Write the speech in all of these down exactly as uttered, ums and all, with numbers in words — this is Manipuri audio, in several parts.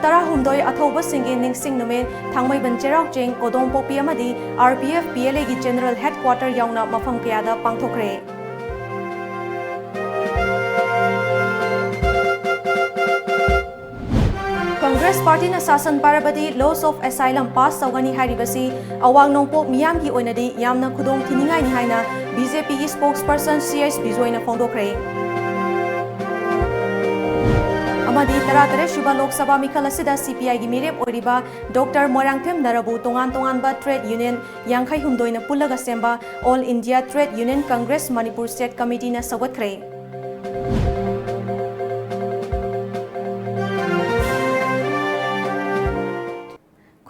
ꯇꯔꯥꯍꯨꯝꯗꯣꯏ ꯑꯊꯧꯕꯁꯤꯡꯒꯤ ꯅꯤꯡꯁꯤꯡ ꯅꯨꯃꯤꯠ ꯊꯥꯡꯃꯩꯕꯟ ꯆꯩꯔꯥꯎ ꯆꯤꯡ, ꯀꯣꯗꯣꯡꯄꯣꯛꯄꯤ ꯑꯃꯗꯤ R P F P L A ꯒꯤ General Headquarter ꯌꯥꯎꯅ ꯃꯐꯝ ꯀꯌꯥꯗ ꯄꯥꯡꯊꯣꯛꯈ꯭ꯔꯦ꯫ ꯀꯪꯒ꯭ꯔꯦꯁ ꯄꯥꯔꯇꯤꯅ ꯁꯥꯁꯟ ꯄꯥꯏꯔꯕꯗꯤ Laws of Asylum pass ꯇꯧꯒꯅꯤ ꯍꯥꯏꯔꯤꯕꯁꯤ ꯑꯋꯥꯡ ꯅꯣꯡꯄꯣꯛ ꯃꯤꯌꯥꯝꯒꯤ ꯑꯣꯏꯅꯗꯤ ꯌꯥꯝꯅ ꯈꯨꯗꯣꯡ ꯊꯤꯅꯤꯡꯉꯥꯏꯅꯤ ꯍꯥꯏꯅ B J P ꯒꯤ spokesperson C H ꯕꯤꯖꯣꯏꯅ ꯐꯣꯡꯗꯣꯛꯈ꯭ꯔꯦ꯫ ꯑꯃꯗꯤ ꯇꯔꯥꯇꯔꯦꯠ ꯁꯨꯕ ꯂꯣꯛ ꯁꯚꯥ ꯃꯤꯈꯜ ꯑꯁꯤꯗ C P I ꯒꯤ ꯃꯤꯔꯦꯞ ꯑꯣꯏꯔꯤꯕ Doctor ꯃꯣꯏꯔꯥꯡꯊꯦꯝ ꯅꯔꯥꯕꯨ ꯇꯣꯉꯥꯟ ꯇꯣꯉꯥꯟꯕ trade union ꯌꯥꯡꯈꯩ ꯍꯨꯝꯗꯣꯏꯅ ꯄꯨꯜꯂꯒ ꯁꯦꯝꯕ All India Trade Union Congress Manipur State Committee ꯅ ꯁꯧꯒꯠꯈ꯭ꯔꯦ꯫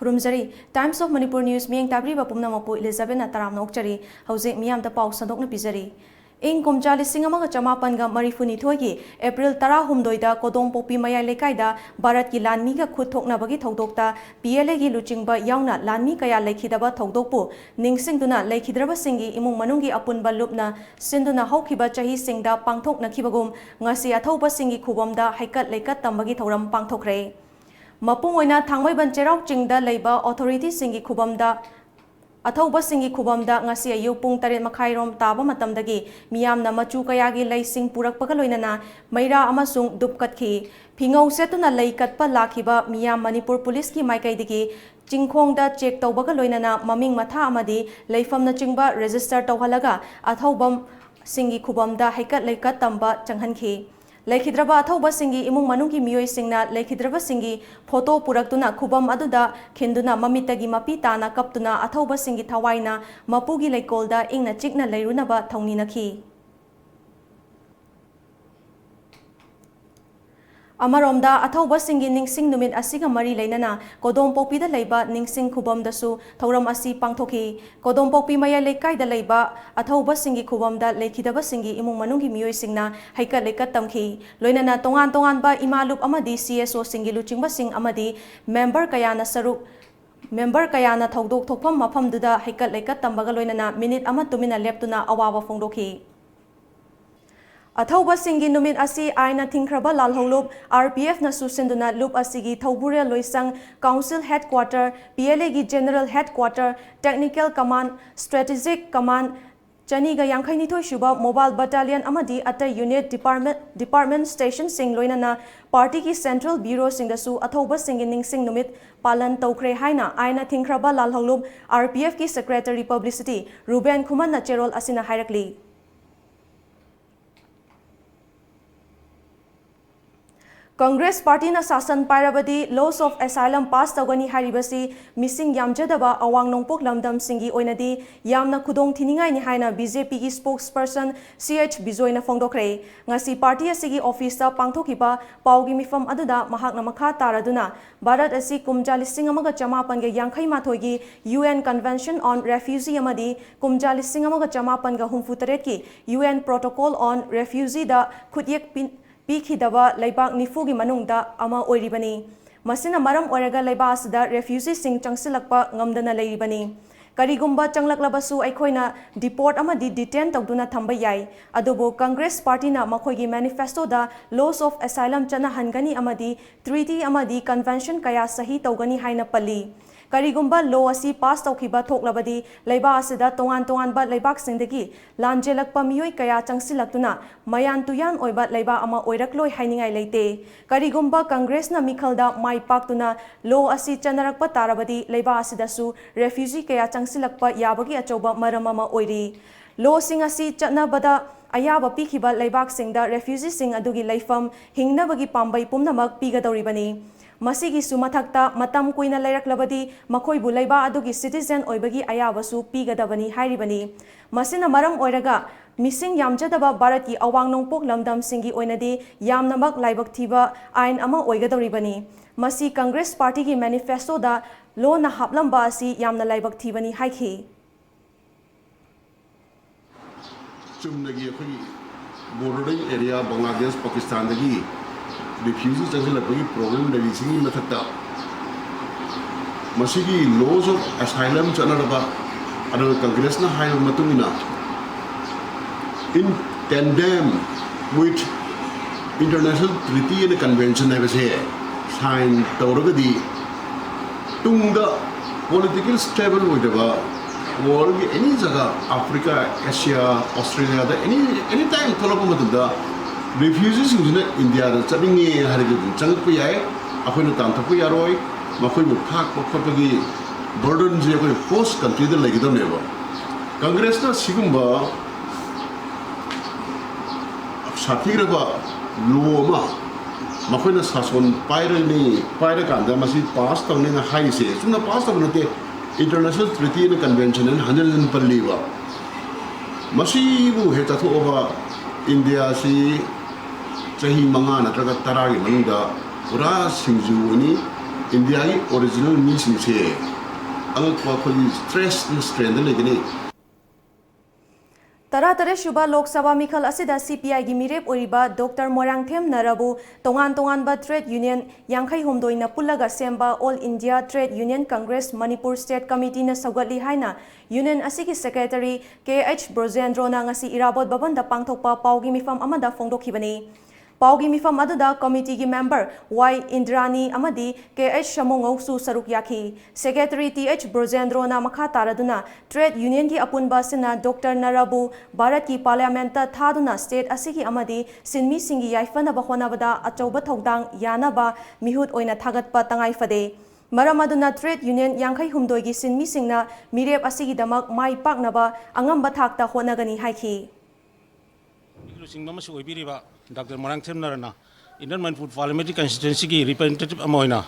ꯈꯨꯔꯨꯝꯖꯔꯤ꯫ Times of Manipur News ꯃꯤꯠꯌꯦꯡ ꯇꯥꯕꯤꯔꯤꯕ ꯄꯨꯝꯅꯃꯛꯄꯨ ꯏꯂꯤꯖꯥꯕꯦꯠꯅ ꯇꯔꯥꯝꯅ ꯑꯣꯛꯆꯔꯤ꯫ ꯍꯧꯖꯤꯛ ꯃꯤꯌꯥꯝꯗ ꯄꯥꯎ ꯁꯟꯗꯣꯛꯅ ꯄꯤꯖꯔꯤ꯫ ꯏꯪ ꯀꯨꯝꯖꯥ ꯂꯤꯁꯤꯡ ꯑꯃꯒ ꯆꯃꯥꯄꯟꯒ ꯃꯔꯤꯐꯨꯅꯤꯊꯣꯏꯒꯤ April ꯇꯔꯥꯍꯨꯝꯗꯣꯏꯗ ꯀꯣꯗꯣꯡꯄꯣꯛꯄꯤ ꯃꯌꯥꯏ ꯂꯩꯀꯥꯏꯗ ꯚꯥꯔꯠꯀꯤ ꯂꯥꯟꯃꯤꯒ ꯈꯨꯠ ꯊꯣꯛꯅꯕꯒꯤ ꯊꯧꯗꯣꯛꯇ P L A ꯒꯤ ꯂꯨꯆꯤꯡꯕ ꯌꯥꯎꯅ ꯂꯥꯟꯃꯤ ꯀꯌꯥ ꯂꯩꯈꯤꯗꯕ ꯊꯧꯗꯣꯛꯄꯨ ꯅꯤꯡꯁꯤꯡꯗꯨꯅ ꯂꯩꯈꯤꯗ꯭ꯔꯕꯁꯤꯡꯒꯤ ꯏꯃꯨꯡ ꯃꯅꯨꯡꯒꯤ ꯑꯄꯨꯟꯕ ꯂꯨꯞꯅ ꯁꯤꯟꯗꯨꯅ ꯍꯧꯈꯤꯕ ꯆꯍꯤꯁꯤꯡꯗ ꯄꯥꯡꯊꯣꯛꯅꯈꯤꯕꯒꯨꯝ ꯉꯁꯤ ꯑꯊꯧꯕꯁꯤꯡꯒꯤ ꯈꯨꯕꯝꯗ ꯍꯩꯀꯠ ꯂꯩꯀꯠ ꯇꯝꯕꯒꯤ ꯊꯧꯔꯝ ꯄꯥꯡꯊꯣꯛꯈ꯭ꯔꯦ꯫ ꯃꯄꯨꯡ ꯑꯣꯏꯅ ꯊꯥꯡꯃꯩꯕꯟ ꯆꯩꯔꯥꯎ ꯆꯤꯡꯗ ꯂꯩꯕ authority ꯁꯤꯡꯒꯤ ꯈꯨꯕꯝꯗ, ꯑꯊꯧꯕꯁꯤꯡꯒꯤ ꯈꯨꯕꯝꯗ ꯉꯁꯤ ꯑꯌꯨꯛ ꯄꯨꯡ ꯇꯔꯦꯠ ꯃꯈꯥꯏꯔꯣꯝ ꯇꯥꯕ ꯃꯇꯝꯗꯒꯤ ꯃꯤꯌꯥꯝꯅ ꯃꯆꯨ ꯀꯌꯥꯒꯤ ꯂꯩꯁꯤꯡ ꯄꯨꯔꯛꯄꯒ ꯂꯣꯏꯅꯅ ꯃꯩꯔꯥ ꯑꯃꯁꯨꯡ ꯙꯨꯞ ꯀꯠꯈꯤ꯫ ꯐꯤꯉꯧ ꯁꯦꯠꯇꯨꯅ ꯂꯩ ꯀꯠꯄ ꯂꯥꯛꯈꯤꯕ ꯃꯤꯌꯥꯝ ꯃꯅꯤꯄꯨꯔ ꯄꯨꯂꯤꯁꯀꯤ ꯃꯥꯏꯀꯩꯗꯒꯤ ꯆꯤꯡꯈꯣꯡꯗ check ꯇꯧꯕꯒ ꯂꯣꯏꯅꯅ ꯃꯃꯤꯡ ꯃꯊꯥ ꯑꯃꯗꯤ ꯂꯩꯐꯝꯅꯆꯤꯡꯕ register ꯇꯧꯍꯜꯂꯒ ꯑꯊꯧꯕꯁꯤꯡꯒꯤ ꯈꯨꯕꯝꯗ ꯍꯩꯀꯠ ꯂꯩꯀꯠ ꯇꯝꯕ ꯆꯪꯍꯟꯈꯤ꯫ ꯂꯩꯈꯤꯗ꯭ꯔꯕ ꯑꯊꯧꯕꯁꯤꯡꯒꯤ ꯏꯃꯨꯡ ꯃꯅꯨꯡꯒꯤ ꯃꯤꯑꯣꯏꯁꯤꯡꯅ ꯂꯩꯈꯤꯗ꯭ꯔꯕꯁꯤꯡꯒꯤ photo ꯄꯨꯔꯛꯇꯨꯅ ꯈꯨꯕꯝ ꯑꯗꯨꯗ ꯈꯤꯟꯗꯨꯅ ꯃꯃꯤꯠꯇꯒꯤ ꯃꯄꯤ ꯇꯥꯅ ꯀꯞꯇꯨꯅ ꯑꯊꯧꯕꯁꯤꯡꯒꯤ ꯊꯋꯥꯏꯅ ꯃꯄꯨꯒꯤ ꯂꯩꯀꯣꯜꯗ ꯏꯪꯅ ꯆꯤꯛꯅ ꯂꯩꯔꯨꯅꯕ ꯊꯧꯅꯤꯅꯈꯤ꯫ ꯑꯃꯔꯣꯝꯗ, ꯑꯊꯧꯕꯁꯤꯡꯒꯤ ꯅꯤꯡꯁꯤꯡ ꯅꯨꯃꯤꯠ ꯑꯁꯤꯒ ꯃꯔꯤ ꯂꯩꯅꯅ ꯀꯣꯗꯣꯝꯄꯣꯛꯄꯤꯗ ꯂꯩꯕ ꯅꯤꯡꯁꯤꯡ ꯈꯨꯕꯝꯗꯁꯨ ꯊꯧꯔꯝ ꯑꯁꯤ ꯄꯥꯡꯊꯣꯛꯈꯤ꯫ ꯀꯣꯗꯣꯝꯄꯣꯛꯄꯤ ꯃꯌꯥꯏ ꯂꯩꯀꯥꯏꯗ ꯂꯩꯕ ꯑꯊꯧꯕꯁꯤꯡꯒꯤ ꯈꯨꯕꯝꯗ ꯂꯩꯈꯤꯗꯕꯁꯤꯡꯒꯤ ꯏꯃꯨꯡ ꯃꯅꯨꯡꯒꯤ ꯃꯤꯑꯣꯏꯁꯤꯡꯅ ꯍꯩꯀꯠ ꯂꯩꯀꯠ ꯇꯝꯈꯤ꯫ ꯂꯣꯏꯅꯅ ꯇꯣꯉꯥꯟ ꯇꯣꯉꯥꯟꯕ ꯏꯃꯥ ꯂꯨꯞ ꯑꯃꯗꯤ C S O ꯁꯤꯡꯒꯤ ꯂꯨꯆꯤꯡꯕꯁꯤꯡ ꯑꯃꯗꯤ member ꯀꯌꯥꯅ ꯁꯔꯨꯛ, member ꯀꯌꯥꯅ ꯊꯧꯗꯣꯛ ꯊꯣꯛꯐꯝ ꯃꯐꯝꯗꯨꯗ ꯍꯩꯀꯠ ꯂꯩꯀꯠ ꯇꯝꯕꯒ ꯂꯣꯏꯅꯅ minute ꯑꯃ ꯇꯨꯃꯤꯟꯅ ꯂꯦꯞꯇꯨꯅ ꯑꯋꯥꯕ ꯐꯣꯡꯗꯣꯛꯈꯤ꯫ ꯑꯊꯧꯕꯁꯤꯡꯒꯤ ꯅꯨꯃꯤꯠ ꯑꯁꯤ ꯑꯥꯏꯟꯅ ꯊꯤꯡꯈ꯭ꯔꯕ ꯂꯥꯜꯍꯧꯂꯨꯞ, RPFꯅ ꯁꯨꯁꯤꯟꯗꯨꯅ ꯂꯨꯞ ꯑꯁꯤꯒꯤ ꯊꯧꯕꯨꯔꯦꯜ ꯂꯣꯏꯁꯪ, Council Headquarter, PLAꯒꯤ General Headquarter, Technical Command, Strategic Command, ꯆꯅꯤꯒ ꯌꯥꯡꯈꯩꯅꯤꯊꯣꯏ ꯁꯨꯕ Mobile Battalion ꯑꯃꯗꯤ ꯑꯇꯩ unit, department, department stationꯁꯤꯡ ꯂꯣꯏꯅꯅ partyꯒꯤ central bureauꯁꯤꯡꯗꯁꯨ ꯑꯊꯧꯕꯁꯤꯡꯒꯤ ꯅꯤꯡꯁꯤꯡ ꯅꯨꯃꯤꯠ ꯄꯥꯂꯟ ꯇꯧꯈ꯭ꯔꯦ ꯍꯥꯏꯅ ꯑꯥꯏꯟꯅ ꯊꯤꯡꯈ꯭ꯔꯕ ꯂꯥꯜꯍꯧꯂꯨꯞ, RPFꯀꯤ Secretary Publicity ꯔꯨꯕꯦꯟ ꯈꯨꯃꯟꯅ ꯆꯦꯔꯣꯜ ꯑꯁꯤꯅ ꯍꯥꯏꯔꯛꯂꯤ꯫ ꯀꯪꯒ꯭ꯔꯦꯁ ꯄꯥꯔꯇꯤꯅ ꯁꯥꯁꯟ ꯄꯥꯏꯔꯕꯗꯤ laws of asylum pass ꯇꯧꯒꯅꯤ ꯍꯥꯏꯔꯤꯕꯁꯤ ꯃꯤꯁꯤꯡ ꯌꯥꯝꯖꯗꯕ ꯑꯋꯥꯡ ꯅꯣꯡꯄꯣꯛ ꯂꯝꯗꯝꯁꯤꯡꯒꯤ ꯑꯣꯏꯅꯗꯤ ꯌꯥꯝꯅ ꯈꯨꯗꯣꯡ ꯊꯤꯅꯤꯡꯉꯥꯏꯅꯤ ꯍꯥꯏꯅ BJPꯒꯤ spokesperson CH ꯕꯤꯖꯣꯏꯅ ꯐꯣꯡꯗꯣꯛꯈ꯭ꯔꯦ꯫ ꯉꯁꯤ ꯄꯥꯔꯇꯤ ꯑꯁꯤꯒꯤ ꯑꯣꯐꯤꯁꯇ ꯄꯥꯡꯊꯣꯛꯈꯤꯕ ꯄꯥꯎꯒꯤ ꯃꯤꯐꯝ ꯑꯗꯨꯗ ꯃꯍꯥꯛꯅ ꯃꯈꯥ ꯇꯥꯔꯗꯨꯅ ꯚꯥꯔꯠ ꯑꯁꯤ ꯀꯨꯝꯖꯥ ꯂꯤꯁꯤꯡ ꯑꯃꯒ ꯆꯃꯥꯄꯟꯒ ꯌꯥꯡꯈꯩ ꯃꯥꯊꯣꯏꯒꯤ UN Convention on Refugee ꯑꯃꯗꯤ ꯀꯨꯝꯖꯥ ꯂꯤꯁꯤꯡ ꯑꯃꯒ ꯆꯃꯥꯄꯟꯒ ꯍꯨꯝꯐꯨ ꯇꯔꯦꯠꯀꯤ UN Protocol on Refugeeꯗ ꯈꯨꯠꯌꯦꯛ ꯄꯤ-, ꯄꯤꯈꯤꯗꯕ ꯂꯩꯕꯥꯛ ꯅꯤꯐꯨꯒꯤ ꯃꯅꯨꯡꯗ ꯑꯃ ꯑꯣꯏꯔꯤꯕꯅꯤ꯫ ꯃꯁꯤꯅ ꯃꯔꯝ ꯑꯣꯏꯔꯒ ꯂꯩꯕꯥꯛ ꯑꯁꯤꯗ refugeeꯁꯤꯡ ꯆꯪꯁꯤꯜꯂꯛꯄ ꯉꯝꯗꯅ ꯂꯩꯔꯤꯕꯅꯤ꯫ ꯀꯔꯤꯒꯨꯝꯕ ꯆꯪꯂꯛꯂꯕꯁꯨ ꯑꯩꯈꯣꯏꯅ deport ꯑꯃꯗꯤ detain ꯇꯧꯗꯨꯅ ꯊꯝꯕ ꯌꯥꯏ꯫ ꯑꯗꯨꯕꯨ ꯀꯪꯒ꯭ꯔꯦꯁ ꯄꯥꯔꯇꯤꯅ ꯃꯈꯣꯏꯒꯤ manifestoꯗ laws of asylum ꯆꯠꯅꯍꯟꯒꯅꯤ ꯑꯃꯗꯤ treaty ꯑꯃꯗꯤ convention ꯀꯌꯥ ꯁꯍꯤ ꯇꯧꯒꯅꯤ ꯍꯥꯏꯅ ꯄꯜꯂꯤ꯫ ꯀꯔꯤꯒꯨꯝꯕ law ꯑꯁꯤ pass ꯇꯧꯈꯤꯕ ꯊꯣꯛꯂꯕꯗꯤ ꯂꯩꯕꯥꯛ ꯑꯁꯤꯗ ꯇꯣꯉꯥꯟ ꯇꯣꯉꯥꯟꯕ ꯂꯩꯕꯥꯛꯁꯤꯡꯗꯒꯤ ꯂꯥꯟꯖꯦꯜꯂꯛꯄ ꯃꯤꯑꯣꯏ ꯀꯌꯥ ꯆꯪꯁꯤꯜꯂꯛꯇꯨꯅ ꯃꯌꯥꯟ ꯇꯨꯌꯥꯟ ꯑꯣꯏꯕ ꯂꯩꯕꯥꯛ ꯑꯃ ꯑꯣꯏꯔꯛꯂꯣꯏ ꯍꯥꯏꯅꯤꯡꯉꯥꯏ ꯂꯩꯇꯦ꯫ ꯀꯔꯤꯒꯨꯝꯕ ꯀꯪꯒ꯭ꯔꯦꯁꯅ ꯃꯤꯈꯜꯗ ꯃꯥꯏ ꯄꯥꯛꯇꯨꯅ law ꯑꯁꯤ ꯆꯠꯅꯔꯛꯄ ꯇꯥꯔꯕꯗꯤ ꯂꯩꯕꯥꯛ ꯑꯁꯤꯗꯁꯨ refugee ꯀꯌꯥ ꯆꯪꯁꯤꯜꯂꯛꯄ ꯌꯥꯕꯒꯤ ꯑꯆꯧꯕ ꯃꯔꯝ ꯑꯃ ꯑꯣꯏꯔꯤ꯫ Lawꯁꯤꯡ ꯑꯁꯤ ꯆꯠꯅꯕꯗ ꯑꯌꯥꯕ ꯄꯤꯈꯤꯕ ꯂꯩꯕꯥꯛꯁꯤꯡꯗ refugeeꯁꯤꯡ ꯑꯗꯨꯒꯤ ꯂꯩꯐꯝ, ꯍꯤꯡꯅꯕꯒꯤ ꯄꯥꯝꯕꯩ ꯄꯨꯝꯅꯃꯛ ꯄꯤꯒꯗꯧꯔꯤꯕꯅꯤ꯫ ꯃꯁꯤꯒꯤꯁꯨ ꯃꯊꯛꯇ, ꯃꯇꯝ ꯀꯨꯏꯅ ꯂꯩꯔꯛꯂꯕꯗꯤ ꯃꯈꯣꯏꯕꯨ ꯂꯩꯕꯥꯛ ꯑꯗꯨꯒꯤ citizen ꯑꯣꯏꯕꯒꯤ ꯑꯌꯥꯕꯁꯨ ꯄꯤꯒꯗꯕꯅꯤ ꯍꯥꯏꯔꯤꯕꯅꯤ꯫ ꯃꯁꯤꯅ ꯃꯔꯝ ꯑꯣꯏꯔꯒ ꯃꯤꯁꯤꯡ ꯌꯥꯝꯖꯗꯕ ꯚꯥꯔꯠꯀꯤ ꯑꯋꯥꯡ ꯅꯣꯡꯄꯣꯛ ꯂꯝꯗꯝꯁꯤꯡꯒꯤ ꯑꯣꯏꯅꯗꯤ ꯌꯥꯝꯅꯃꯛ ꯂꯥꯏꯕꯛ ꯊꯤꯕ ꯑꯥꯏꯟ ꯑꯃ ꯑꯣꯏꯒꯗꯧꯔꯤꯕꯅꯤ꯫ ꯃꯁꯤ ꯀꯪꯒ꯭ꯔꯦꯁ ꯄꯥꯔꯇꯤꯒꯤ manifestoꯗ ꯂꯣꯟꯅ ꯍꯥꯞꯂꯝꯕ ꯑꯁꯤ ꯌꯥꯝꯅ ꯂꯥꯏꯕꯛ ꯊꯤꯕꯅꯤ ꯍꯥꯏꯈꯤ꯫ ꯆꯨꯝꯅꯒꯤ ꯑꯩꯈꯣꯏꯒꯤ bordering area Bangladesh, ꯄꯥꯀꯤꯁꯇꯥꯟꯗꯒꯤ refugee ꯆꯪꯁꯤꯜꯂꯛꯄꯒꯤ problem ꯂꯩꯔꯤꯁꯤꯒꯤ ꯃꯊꯛꯇ ꯃꯁꯤꯒꯤ laws of asylum ꯆꯠꯅꯔꯕ, ꯑꯗꯨꯒ ꯀꯪꯒ꯭ꯔꯦꯁꯅ ꯍꯥꯏꯔꯕ ꯃꯇꯨꯡ ꯏꯟꯅ in tandem With international treaty and convention ꯍꯥꯏꯕꯁꯦ sign ꯇꯧꯔꯒꯗꯤ ꯇꯨꯡꯗ political stable ꯑꯣꯏꯗꯕ worldꯒꯤ any ꯖꯒꯥ, Africa, Asia, Australiaꯗ any any time ꯊꯣꯛꯂꯛꯄ ꯃꯇꯝꯗ refugeeꯁꯤꯡꯁꯤꯅ Indiaꯗ ꯆꯠꯅꯤꯡꯉꯦ ꯍꯥꯏꯔꯒꯗꯤ ꯑꯗꯨꯝ ꯆꯪꯉꯛꯄ ꯌꯥꯏ꯫ ꯑꯩꯈꯣꯏꯅ ꯇꯥꯟꯊꯣꯛꯄ ꯌꯥꯔꯣꯏ꯫ ꯃꯈꯣꯏꯕꯨ ꯊꯥꯛꯄ ꯈꯣꯠꯄꯒꯤ burdenꯁꯦ ꯑꯩꯈꯣꯏ host countryꯗ ꯂꯩꯒꯗꯕꯅꯦꯕ꯫ Congressꯅ ꯁꯤꯒꯨꯝꯕ ꯁꯥꯊꯤꯈ꯭ꯔꯕ law ꯑꯃ ꯃꯈꯣꯏꯅ ꯁꯥꯁꯣꯟ ꯄꯥꯏꯔꯅꯤ, ꯄꯥꯏꯔꯀꯥꯟꯗ ꯃꯁꯤ pass ꯇꯧꯅꯤꯅ ꯍꯥꯏꯔꯤꯁꯦ ꯆꯨꯝꯅ pass ꯇꯧꯕ ꯅꯠꯇꯦ꯫ International treaty and convention ꯍꯟꯖꯤꯟ ꯍꯟꯖꯤꯟ ꯄꯜꯂꯤꯕ꯫ ꯃꯁꯤꯕꯨ ꯍꯦꯛ ꯆꯠꯊꯣꯛꯑꯕ Indiaꯁꯤ ꯆꯍꯤ ꯃꯉꯥ ꯅꯠꯇ꯭ꯔꯒ ꯇꯔꯥꯒꯤ ꯃꯅꯨꯡꯗ ꯄꯨꯔꯥ ꯁꯤꯡꯖꯨ ꯑꯣꯏꯅꯤ꯫ Indiaꯒꯤ original ꯃꯤꯁꯤꯡꯁꯦ ꯑꯉꯛꯄ ꯑꯩꯈꯣꯏꯒꯤ stress and strainꯗ ꯂꯩꯒꯅꯤ꯫ ꯇꯔꯥꯇꯔꯦꯠ ꯁꯨꯕ ꯂꯣꯛ ꯁꯚꯥ ꯃꯤꯈꯜ ꯑꯁꯤꯗ CPIꯒꯤ ꯃꯤꯔꯦꯞ ꯑꯣꯏꯔꯤꯕ ꯗꯣꯛꯇꯔ ꯃꯣꯏꯔꯥꯡꯊꯦꯝ ꯅꯔꯕꯨ ꯇꯣꯉꯥꯟ ꯇꯣꯉꯥꯟꯕ trade union ꯌꯥꯡꯈꯩ ꯍꯨꯝꯗꯣꯏꯅ ꯄꯨꯜꯂꯒ ꯁꯦꯝꯕ All India Trade Union Congress Manipur State Committeeꯅ ꯁꯧꯒꯠꯂꯤ ꯍꯥꯏꯅ union ꯑꯁꯤꯒꯤ secretary K H ꯕ꯭ꯔꯣꯖꯦꯟꯗ꯭ꯔꯣꯅ ꯉꯁꯤ ꯏꯔꯥꯕꯣꯠ ꯚꯕꯟꯗ ꯄꯥꯡꯊꯣꯛꯄ ꯄꯥꯎꯒꯤ ꯃꯤꯐꯝ ꯑꯃꯗ ꯐꯣꯡꯗꯣꯛꯈꯤꯕꯅꯤ꯫ ꯄꯥꯎꯒꯤ ꯃꯤꯐꯝ ꯑꯗꯨꯗ committeeꯒꯤ member Y ꯏꯟꯗ꯭ꯔꯥꯅꯤ ꯑꯃꯗꯤ K H ꯁꯃꯨꯉꯧꯁꯨ ꯁꯔꯨꯛ ꯌꯥꯈꯤ꯫ Secretary T H ꯕ꯭ꯔꯣꯖꯦꯟꯗ꯭ꯔꯣꯅ ꯃꯈꯥ ꯇꯥꯔꯗꯨꯅ trade unionꯒꯤ ꯑꯄꯨꯟꯕ ꯑꯁꯤꯅ ꯗꯣꯛꯇꯔ ꯅꯔꯕꯨ ꯚꯥꯔꯠꯀꯤ parliamentꯇ ꯊꯥꯗꯨꯅ state ꯑꯁꯤꯒꯤ ꯑꯃꯗꯤ ꯁꯤꯟꯃꯤꯁꯤꯡꯒꯤ ꯌꯥꯏꯐꯅꯕ ꯍꯣꯠꯅꯕꯗ ꯑꯆꯧꯕ ꯊꯧꯗꯥꯡ ꯌꯥꯅꯕ ꯃꯤꯍꯨꯠ ꯑꯣꯏꯅ ꯊꯥꯒꯠꯄ ꯇꯉꯥꯏ ꯐꯗꯦ꯫ ꯃꯔꯝ ꯑꯗꯨꯅ trade union ꯌꯥꯡꯈꯩ ꯍꯨꯝꯗꯣꯏꯒꯤ ꯁꯤꯟꯃꯤꯁꯤꯡꯅ ꯃꯤꯔꯦꯞ ꯑꯁꯤꯒꯤꯗꯃꯛ ꯃꯥꯏ ꯄꯥꯛꯅꯕ ꯑꯉꯝꯕ ꯊꯥꯛꯇ ꯍꯣꯠꯅꯒꯅꯤ ꯍꯥꯏꯈꯤ꯫ ꯂꯨꯆꯤꯡꯕ ꯑꯃꯁꯨ ꯑꯣꯏꯕꯤꯔꯤꯕ ꯗꯥꯛꯇꯔ ꯃꯣꯏꯔꯥꯡꯊꯦꯝ ꯅꯔꯅ Inner Manipur Parliamentary Constituencyꯒꯤ representativeꯑꯃ ꯑꯣꯏꯅ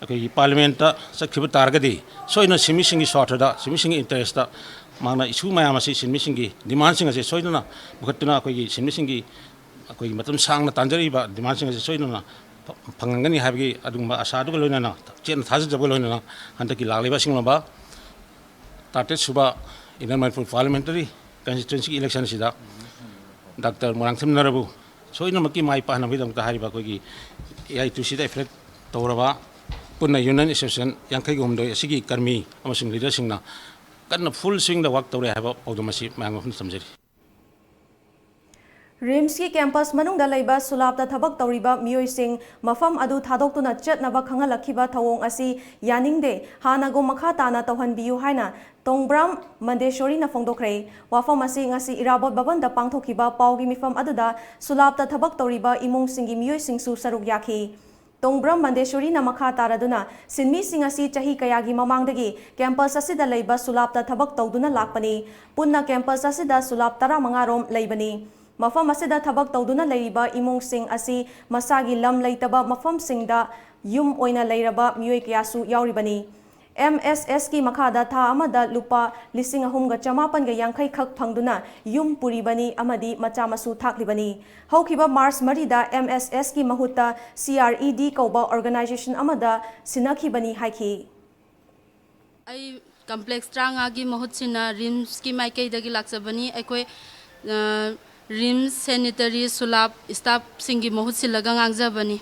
ꯑꯩꯈꯣꯏꯒꯤ parliamentꯇ ꯆꯠꯈꯤꯕ ꯇꯥꯔꯒꯗꯤ ꯁꯣꯏꯗꯅ ꯁꯤꯟꯃꯤꯁꯤꯡꯒꯤ ꯁ꯭ꯋꯥꯔꯊꯗ, ꯁꯤꯟꯃꯤꯁꯤꯡꯒꯤ interestꯇ ꯃꯍꯥꯛꯅ issue ꯃꯌꯥꯝ ꯑꯁꯤ ꯁꯤꯟꯃꯤꯁꯤꯡꯒꯤ demandꯁꯤꯡ ꯑꯁꯤ ꯁꯣꯏꯗꯅ ꯄꯨꯈꯠꯇꯨꯅ ꯑꯩꯈꯣꯏꯒꯤ ꯁꯤꯟꯃꯤꯁꯤꯡꯒꯤ ꯑꯩꯈꯣꯏꯒꯤ ꯃꯇꯝ ꯁꯥꯡꯅ ꯇꯥꯟꯖꯔꯛꯏꯕ demandꯁꯤꯡ ꯑꯁꯤ ꯁꯣꯏꯗꯅ ꯐꯪꯍꯟꯒꯅꯤ ꯍꯥꯏꯕꯒꯤ ꯑꯗꯨꯒꯨꯝꯕ ꯑꯁꯥ ꯑꯗꯨꯒ ꯂꯣꯏꯅꯅ ꯆꯦꯠꯅ ꯊꯥꯖꯖꯕꯒ ꯂꯣꯏꯅꯅ ꯍꯟꯗꯛꯀꯤ ꯂꯥꯛꯂꯤꯕ ꯑꯁꯤꯒꯨꯝꯂꯕ ꯇꯔꯥꯇꯔꯦꯠ ꯁꯨꯕ Inner Manipur Parliamentary Constituencyꯒꯤ election ꯑꯁꯤꯗ ꯗꯥꯛꯇꯔ ꯃꯣꯏꯔꯥꯡꯊꯦꯝ ꯅꯔꯕꯨ ꯁꯣꯏꯗꯅꯃꯛꯀꯤ ꯃꯥꯏ ꯄꯥꯛꯍꯟꯅꯕꯒꯤꯗꯃꯛꯇ ꯍꯥꯏꯔꯤꯕ ꯑꯩꯈꯣꯏꯒꯤ AITUCꯗ affiliate ꯇꯧꯔꯕ ꯄꯨꯟꯅ union association ꯌꯥꯡꯈꯩꯒ ꯍꯨꯝꯗꯣꯏ ꯑꯁꯤꯒꯤ ꯀꯔꯃꯤ ꯑꯃꯁꯨꯡ leaderꯁꯤꯡꯅ ꯀꯟꯅ full swingꯗ work ꯇꯧꯔꯦ ꯍꯥꯏꯕ ꯄꯥꯎꯗꯝ ꯑꯁꯤ ꯃꯌꯥꯝꯒꯤ ꯃꯐꯝꯗ ꯊꯝꯖꯔꯤ꯫ ꯔꯤꯝꯁꯀꯤ ꯀꯦꯝꯄꯁ ꯃꯅꯨꯡꯗ ꯂꯩꯕ ꯁꯨꯂꯥꯞꯇ ꯊꯕꯛ ꯇꯧꯔꯤꯕ ꯃꯤꯑꯣꯏꯁꯤꯡ ꯃꯐꯝ ꯑꯗꯨ ꯊꯥꯗꯣꯛꯇꯨꯅ ꯆꯠꯅꯕ ꯈꯪꯍꯜꯂꯛꯈꯤꯕ ꯊꯧꯑꯣꯡ ꯑꯁꯤ ꯌꯥꯅꯤꯡꯗꯦ, ꯍꯥꯟꯅꯒꯨꯝ ꯃꯈꯥ ꯇꯥꯅ ꯇꯧꯍꯟꯕꯤꯌꯨ ꯍꯥꯏꯅ ꯇꯣꯡꯕ꯭ꯔꯥꯝ ꯃꯟꯗꯦꯁꯣꯔꯤꯅ ꯐꯣꯡꯗꯣꯛꯈ꯭ꯔꯦ꯫ ꯋꯥꯐꯝ ꯑꯁꯤ ꯉꯁꯤ ꯏꯔꯥꯕꯣꯠ ꯚꯕꯟꯗ ꯄꯥꯡꯊꯣꯛꯈꯤꯕ ꯄꯥꯎꯒꯤ ꯃꯤꯐꯝ ꯑꯗꯨꯗ ꯁꯨꯂꯥꯞꯇ ꯊꯕꯛ ꯇꯧꯔꯤꯕ ꯏꯃꯨꯡꯁꯤꯡꯒꯤ ꯃꯤꯑꯣꯏꯁꯤꯡꯁꯨ ꯁꯔꯨꯛ ꯌꯥꯈꯤ꯫ ꯇꯣꯡꯕ꯭ꯔꯝ ꯃꯟꯗꯦꯁꯣꯔꯤꯅ ꯃꯈꯥ ꯇꯥꯔꯗꯨꯅ, ꯁꯤꯟꯃꯤꯁꯤꯡ ꯑꯁꯤ ꯆꯍꯤ ꯀꯌꯥꯒꯤ ꯃꯃꯥꯡꯗꯒꯤ ꯀꯦꯝꯄꯁ ꯑꯁꯤꯗ ꯂꯩꯕ ꯁꯨꯂꯥꯞꯇ ꯊꯕꯛ ꯇꯧꯗꯨꯅ ꯂꯥꯛꯄꯅꯤ꯫ ꯄꯨꯟꯅ ꯀꯦꯝꯄꯁ ꯑꯁꯤꯗ ꯁꯨꯂꯥꯞ ꯇꯔꯥꯃꯉꯥ ꯔꯣꯝ ꯂꯩꯕꯅꯤ꯫ ꯃꯐꯝ ꯑꯁꯤꯗ ꯊꯕꯛ ꯇꯧꯗꯨꯅ ꯂꯩꯔꯤꯕ ꯏꯃꯨꯡꯁꯤꯡ ꯑꯁꯤ ꯃꯁꯥꯒꯤ ꯂꯝ ꯂꯩꯇꯕ ꯃꯐꯝꯁꯤꯡꯗ ꯌꯨꯝ ꯑꯣꯏꯅ ꯂꯩꯔꯕ ꯃꯤꯑꯣꯏ ꯀꯌꯥꯁꯨ ꯌꯥꯎꯔꯤꯕꯅꯤ꯫ ꯑꯦꯝ ꯑꯦꯁ ꯑꯦꯁꯀꯤ ꯃꯈꯥꯗ ꯊꯥ ꯑꯃꯗ ꯂꯨꯄꯥ ꯂꯤꯁꯤꯡ ꯑꯍꯨꯝꯒ ꯆꯃꯥꯄꯟꯒ ꯌꯥꯡꯈꯩ ꯈꯛ ꯐꯪꯗꯨꯅ ꯌꯨꯝ ꯄꯨꯔꯤꯕꯅꯤ ꯑꯃꯗꯤ ꯃꯆꯥ ꯃꯁꯨ ꯊꯥꯛꯂꯤꯕꯅꯤ꯫ ꯍꯧꯈꯤꯕ ꯃꯥꯔꯆ ꯃꯔꯤꯗ ꯑꯦꯝ ꯑꯦꯁ ꯑꯦꯁꯀꯤ ꯃꯍꯨꯠꯇ ꯁꯤ ꯑꯥꯔ ꯏ ꯗꯤ ꯀꯧꯕ ꯑꯣꯔꯒꯅꯥꯏꯖꯦꯁꯟ ꯑꯃꯗ ꯁꯤꯟꯅꯈꯤꯕꯅꯤ ꯍꯥꯏꯈꯤ꯫ ꯑꯩ ꯀꯝꯄ꯭ꯂꯦꯛꯁ ꯇꯔꯥꯃꯉꯥꯒꯤ ꯃꯍꯨꯠ ꯁꯤꯟꯅ ꯔꯤꯝꯁꯀꯤ ꯃꯥꯏꯀꯩꯗꯒꯤ ꯂꯥꯛꯆꯕꯅꯤ꯫ ꯑꯩꯈꯣꯏ, ꯑ, ꯔꯤꯝꯁ ꯁꯦꯅꯤꯇꯔꯤ ꯁꯨꯂꯥꯞ ꯁ꯭ꯇꯥꯐꯁꯤꯡꯒꯤ ꯃꯍꯨꯠ ꯁꯤꯜꯂꯒ ꯉꯥꯡꯖꯕꯅꯤ꯫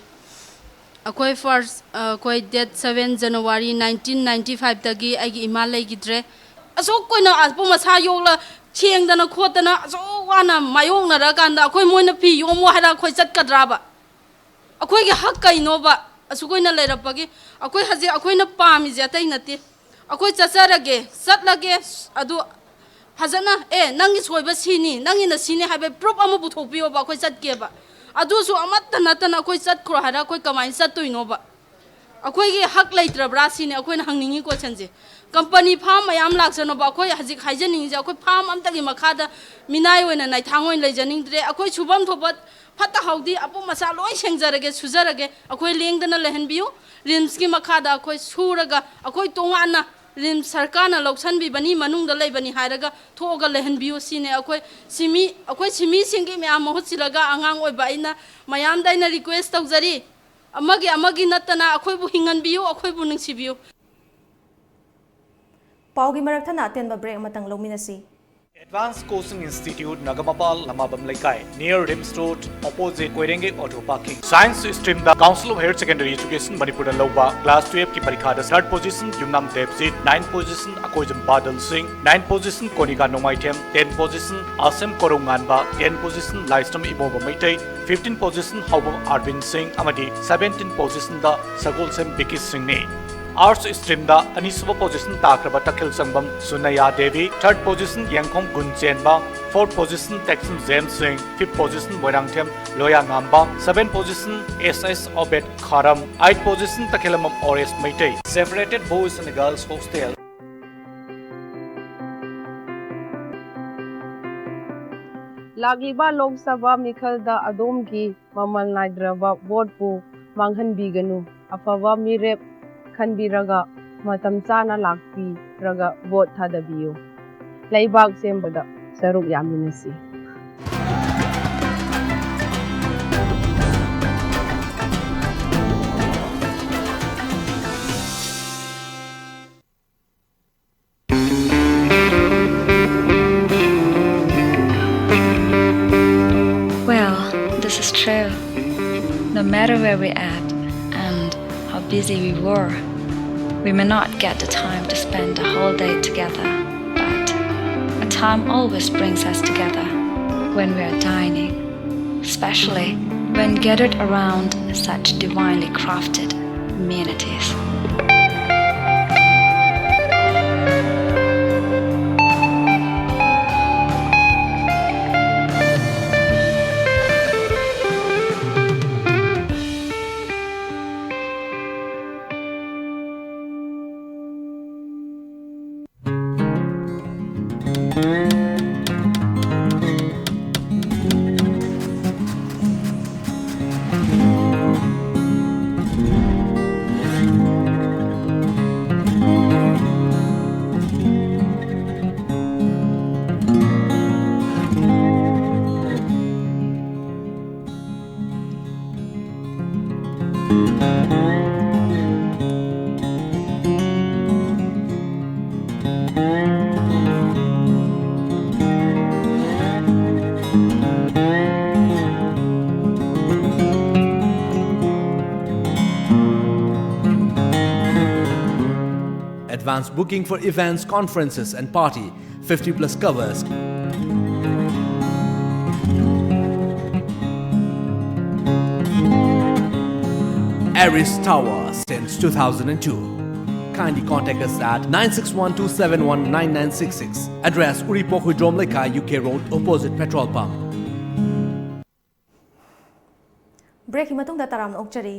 ꯑꯩꯈꯣꯏ ꯐꯥꯔꯁ, ꯑ, ꯑꯩꯈꯣꯏ date seven January nineteen ninety ꯐꯥꯏꯚꯇꯒꯤ ꯑꯩꯒꯤ ꯏꯃꯥ ꯂꯩꯈꯤꯗ꯭ꯔꯦ꯫ ꯑꯁꯨꯛ ꯀꯨꯏꯅ ꯑꯄꯨꯝ ꯑꯁꯥ ꯌꯣꯛꯂ ꯁꯦꯡꯗꯅ ꯈꯣꯠꯇꯅ ꯑꯁꯨꯛ ꯋꯥꯅ ꯃꯥꯌꯣꯛꯅꯔꯀꯥꯟꯗ ꯑꯩꯈꯣꯏ ꯃꯣꯏꯅ ꯐꯤ ꯌꯣꯝꯃꯣ ꯍꯥꯏꯔ ꯑꯩꯈꯣꯏ ꯆꯠꯀꯗ꯭ꯔꯥꯕ? ꯑꯩꯈꯣꯏꯒꯤ ꯍꯛ ꯀꯩꯅꯣꯕ? ꯑꯁꯨꯛ ꯀꯨꯏꯅ ꯂꯩꯔꯛꯄꯒꯤ ꯑꯩꯈꯣꯏ ꯍꯧꯖꯤꯛ ꯑꯩꯈꯣꯏꯅ ꯄꯥꯝꯃꯤꯁꯦ ꯑꯇꯩ ꯅꯠꯇꯦ꯫ ꯑꯩꯈꯣꯏ ꯆꯠꯆꯔꯒꯦ, ꯆꯠꯂꯒꯦ, ꯑꯗꯨ ꯐꯖꯅ, "ꯑꯦ, ꯅꯪꯒꯤ ꯁꯣꯏꯕ ꯁꯤꯅꯤ, ꯅꯪꯒꯤꯅ ꯁꯤꯅꯤ" ꯍꯥꯏꯕ ꯄ꯭ꯔꯨꯞ ꯑꯃ ꯄꯨꯊꯣꯛꯄꯤꯌꯣꯕ, ꯑꯩꯈꯣꯏ ꯆꯠꯀꯦꯕ꯫ ꯑꯗꯨꯁꯨ ꯑꯃꯠꯇ ꯅꯠꯇꯅ ꯑꯩꯈꯣꯏ ꯆꯠꯈ꯭ꯔꯣ ꯍꯥꯏꯔ ꯑꯩꯈꯣꯏ ꯀꯃꯥꯏꯅ ꯆꯠꯇꯣꯏꯅꯣꯕ? ꯑꯩꯈꯣꯏꯒꯤ ꯍꯛ ꯂꯩꯇ꯭ꯔꯕ꯭ꯔꯥ ꯁꯤꯅꯤ ꯑꯩꯈꯣꯏꯅ ꯍꯪꯅꯤꯡꯉꯤ ꯀꯣꯏꯁꯟꯁꯦ꯫ ꯀꯝꯄꯅꯤ ꯐꯥꯝ ꯃꯌꯥꯝ ꯂꯥꯛꯆꯅꯨꯕ, ꯑꯩꯈꯣꯏ ꯍꯧꯖꯤꯛ ꯍꯥꯏꯖꯅꯤꯡꯉꯤꯁꯦ, ꯑꯩꯈꯣꯏ ꯐꯥꯝ ꯑꯝꯇꯒꯤ ꯃꯈꯥꯗ ꯃꯤꯅꯥꯏ ꯑꯣꯏꯅ ꯅꯥꯏꯊꯥꯡ ꯑꯣꯏꯅ ꯂꯩꯖꯅꯤꯡꯗ꯭ꯔꯦ꯫ ꯑꯩꯈꯣꯏ ꯁꯨꯐꯝ ꯊꯣꯛꯄ ꯐꯠꯇ ꯍꯥꯎꯗꯤ ꯑꯄꯨꯝ ꯑꯁꯥ ꯂꯣꯏ ꯁꯦꯡꯖꯔꯒꯦ, ꯁꯨꯖꯔꯒꯦ꯫ ꯑꯩꯈꯣꯏ ꯂꯦꯡꯗꯅ ꯂꯩꯍꯟꯕꯤꯌꯨ꯫ ꯔꯤꯝꯁꯀꯤ ꯃꯈꯥꯗ ꯑꯩꯈꯣꯏ ꯁꯨꯔꯒ, ꯑꯩꯈꯣꯏ ꯇꯣꯉꯥꯟꯅ ꯔꯤꯝꯁ ꯁꯔꯀꯥꯔꯅ ꯂꯧꯁꯟꯕꯤꯕꯅꯤ, ꯃꯅꯨꯡꯗ ꯂꯩꯕꯅꯤ ꯍꯥꯏꯔꯒ ꯊꯣꯛꯑꯒ ꯂꯩꯍꯟꯕꯤꯌꯨ ꯁꯤꯅꯦ ꯑꯩꯈꯣꯏ ꯁꯤꯃꯤ-, ꯑꯩꯈꯣꯏ ꯁꯤꯃꯤꯁꯤꯡꯒꯤ ꯃꯌꯥꯝ ꯃꯍꯨꯠ ꯁꯤꯜꯂꯒ ꯑꯉꯥꯡ ꯑꯣꯏꯕ ꯑꯩꯅ ꯃꯌꯥꯝꯗ ꯑꯩꯅ ꯔꯤꯀ꯭ꯋꯦꯁ ꯇꯧꯖꯔꯤ, ꯑꯃꯒꯤ ꯑꯃꯒꯤ ꯅꯠꯇꯅ ꯑꯩꯈꯣꯏꯕꯨ ꯍꯤꯡꯍꯟꯕꯤꯌꯨ, ꯑꯩꯈꯣꯏꯕꯨ ꯅꯨꯡꯁꯤꯕꯤꯌꯨ꯫ ꯄꯥꯎꯒꯤ ꯃꯔꯛ ꯊꯠꯅ ꯑꯇꯦꯟꯕ ꯕ꯭ꯔꯦꯛ ꯑꯃꯇꯪ ꯂꯧꯃꯤꯟꯅꯁꯤ꯫ Advanced Coaching Institute, ꯅꯥꯒꯥꯃꯄꯥꯜ, ꯂꯃꯥꯕꯝ ꯂꯩꯀꯥꯏ, near RIMS Road, opposite ꯀꯣꯏꯔꯦꯡꯒꯩ auto parking. Science streamꯗ Council of Higher Secondary Education ꯃꯅꯤꯄꯨꯔꯅ ꯂꯧꯕ class twelveꯀꯤ ꯄꯔꯤꯈꯥꯗ third position ꯌꯨꯝꯅꯥꯝ ꯗꯦꯕꯖꯤꯠ, ninth position ꯑꯀꯣꯏꯖꯝ ꯕꯥꯗꯜ ꯁꯤꯡ, ninth position ꯀꯣꯅꯤꯀꯥ ꯅꯣꯡꯃꯥꯏꯊꯦꯝ, tenth position ꯑꯁꯦꯝ ꯀꯣꯔꯧꯉꯥꯟꯕ, tenth position ꯂꯥꯏꯁ꯭ꯔꯝ ꯏꯃꯣꯕ ꯃꯩꯇꯩ, fifteenth position ꯍꯥꯎꯕꯝ ꯑꯥꯔꯕꯤꯟ ꯁꯤꯡ ꯑꯃꯗꯤ seventeenth positionꯗ ꯁꯒꯣꯜꯁꯦꯝ ꯕꯤꯀꯤ ꯁꯤꯡꯅꯤ꯫ Arts streamꯗ ꯑꯅꯤꯁꯨꯕ position ꯇꯥꯈ꯭ꯔꯕ ꯇꯈꯦꯜ ꯁꯪꯕꯝ ꯁꯨꯅꯌꯥ Devi, third position Yengkhom Gunchenba, fourth position Tekcham James Singh, fifth position Moirangthem Loyangamba, seventh position S S Obed Kharam, eighth position Takhellambam Oresh Meitei. Separated Boys and Girls Hostel꯫ ꯂꯥꯛꯂꯤꯕ ꯂꯣꯛ ꯁꯚꯥ ꯃꯤꯈꯜꯗ ꯑꯗꯣꯝꯒꯤ ꯃꯃꯜ ꯅꯥꯏꯗ꯭ꯔꯕ ꯚꯣꯠꯄꯨ ꯃꯥꯡꯍꯟꯕꯤꯒꯅꯨ꯫ ꯑꯐꯕ ꯃꯤꯔꯦꯞ ꯈꯟꯕꯤꯔꯒ ꯃꯇꯝ ꯆꯥꯅ ꯂꯥꯛꯄꯤꯔꯒ ꯚꯣꯠ ꯊꯥꯗꯕꯤꯌꯨ꯫ ꯂꯩꯕꯥꯛ ꯁꯦꯝꯕꯗ ꯁꯔꯨꯛ ꯌꯥꯃꯤꯟꯅꯁꯤ꯫ Well, this is true. No matter where we at and how busy we were, we may not get the time to spend the whole day together, but a time always brings us together when we are dining, especially when gathered around such divinely crafted amenities. Advance booking for events, conferences, and party. fifty plus covers. Aris Tower since two thousand two. Kindly contact us at nine six one two seven one nine nine six six. Address: Uripok Huidrom Lekha, U K Road, opposite petrol pump. Breakꯀꯤ ꯃꯇꯨꯡꯗ ꯇꯔꯥꯝꯅ ꯑꯣꯛꯆꯔꯤ꯫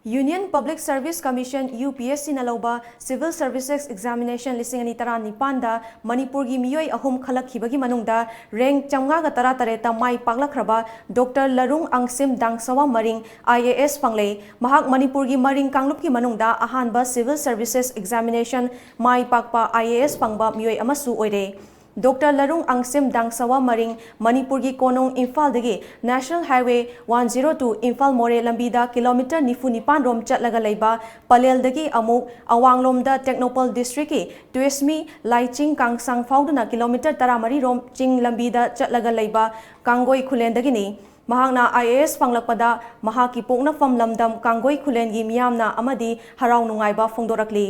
Union Public Service Commission, U P S C ꯅ ꯂꯧꯕ Civil Services Examination ꯂꯤꯁꯤꯡ ꯑꯅꯤ ꯇꯔꯥꯅꯤꯄꯥꯟꯗ ꯃꯅꯤꯄꯨꯔꯒꯤ ꯃꯤꯑꯣꯏ ꯑꯍꯨꯝ ꯈꯜꯂꯛꯈꯤꯕꯒꯤ ꯃꯅꯨꯡꯗ rank ꯆꯥꯝꯃꯉꯥꯒ ꯇꯔꯥꯇꯔꯦꯠꯇ my ꯄꯥꯛꯂꯛꯈ꯭ꯔꯕ Doctor ꯂꯔꯨꯡ ꯑꯪꯁꯤꯝ ꯗꯥꯡꯁꯋꯥ ꯃꯔꯤꯡ, I A S ꯐꯪꯂꯦ꯫ ꯃꯍꯥꯛ ꯃꯅꯤꯄꯨꯔꯒꯤ ꯃꯔꯤꯡ ꯀꯥꯡꯂꯨꯞꯀꯤ ꯃꯅꯨꯡꯗ ꯑꯍꯥꯟꯕ Civil Services Examination ꯃꯥꯏ ꯄꯥꯛꯄ I A S ꯐꯪꯕ ꯃꯤꯑꯣꯏ ꯑꯃꯁꯨ ꯑꯣꯏꯔꯦ꯫ Doctor ꯂꯔꯨꯡ ꯑꯪꯁꯤꯝ ꯗꯥꯡꯁꯋꯥ ꯃꯔꯤꯡ ꯃꯅꯤꯄꯨꯔꯒꯤ ꯀꯣꯅꯨꯡ ꯏꯝꯐꯥꯜꯗꯒꯤ National Highway one zero two Imphal ꯃꯣꯔꯦ ꯂꯝꯕꯤꯗ kilometre ꯅꯤꯐꯨ ꯅꯤꯄꯥꯟ ꯔꯣꯝ ꯆꯠꯂꯒ ꯂꯩꯕ ꯄꯂꯦꯜꯗꯒꯤ ꯑꯃꯨꯛ ꯑꯋꯥꯡꯂꯣꯝꯗ ꯇꯦꯡꯅꯧꯄꯜ district ꯀꯤ ꯇꯨꯏꯁꯃꯤ ꯂꯥꯏꯆꯤꯡ ꯀꯥꯡꯁꯥꯡ ꯐꯥꯎꯗꯨꯅ kilometre ꯇꯔꯥꯃꯔꯤ ꯔꯣꯝ ꯆꯤꯡ ꯂꯝꯕꯤꯗ ꯆꯠꯂꯒ ꯂꯩꯕ ꯀꯥꯡꯒꯣꯏ ꯈꯨꯂꯦꯟꯗꯒꯤꯅꯤ꯫ ꯃꯍꯥꯛꯅ I A S ꯐꯪꯂꯛꯄꯗ ꯃꯍꯥꯛꯀꯤ ꯄꯣꯛꯅꯐꯝ ꯂꯝꯗꯝ ꯀꯥꯡꯒꯣꯏ ꯈꯨꯂꯦꯟꯒꯤ ꯃꯤꯌꯥꯝꯅ ꯑꯃꯗꯤ ꯍꯔꯥꯎ ꯅꯨꯡꯉꯥꯏꯕ ꯐꯣꯡꯗꯣꯔꯛꯂꯤ꯫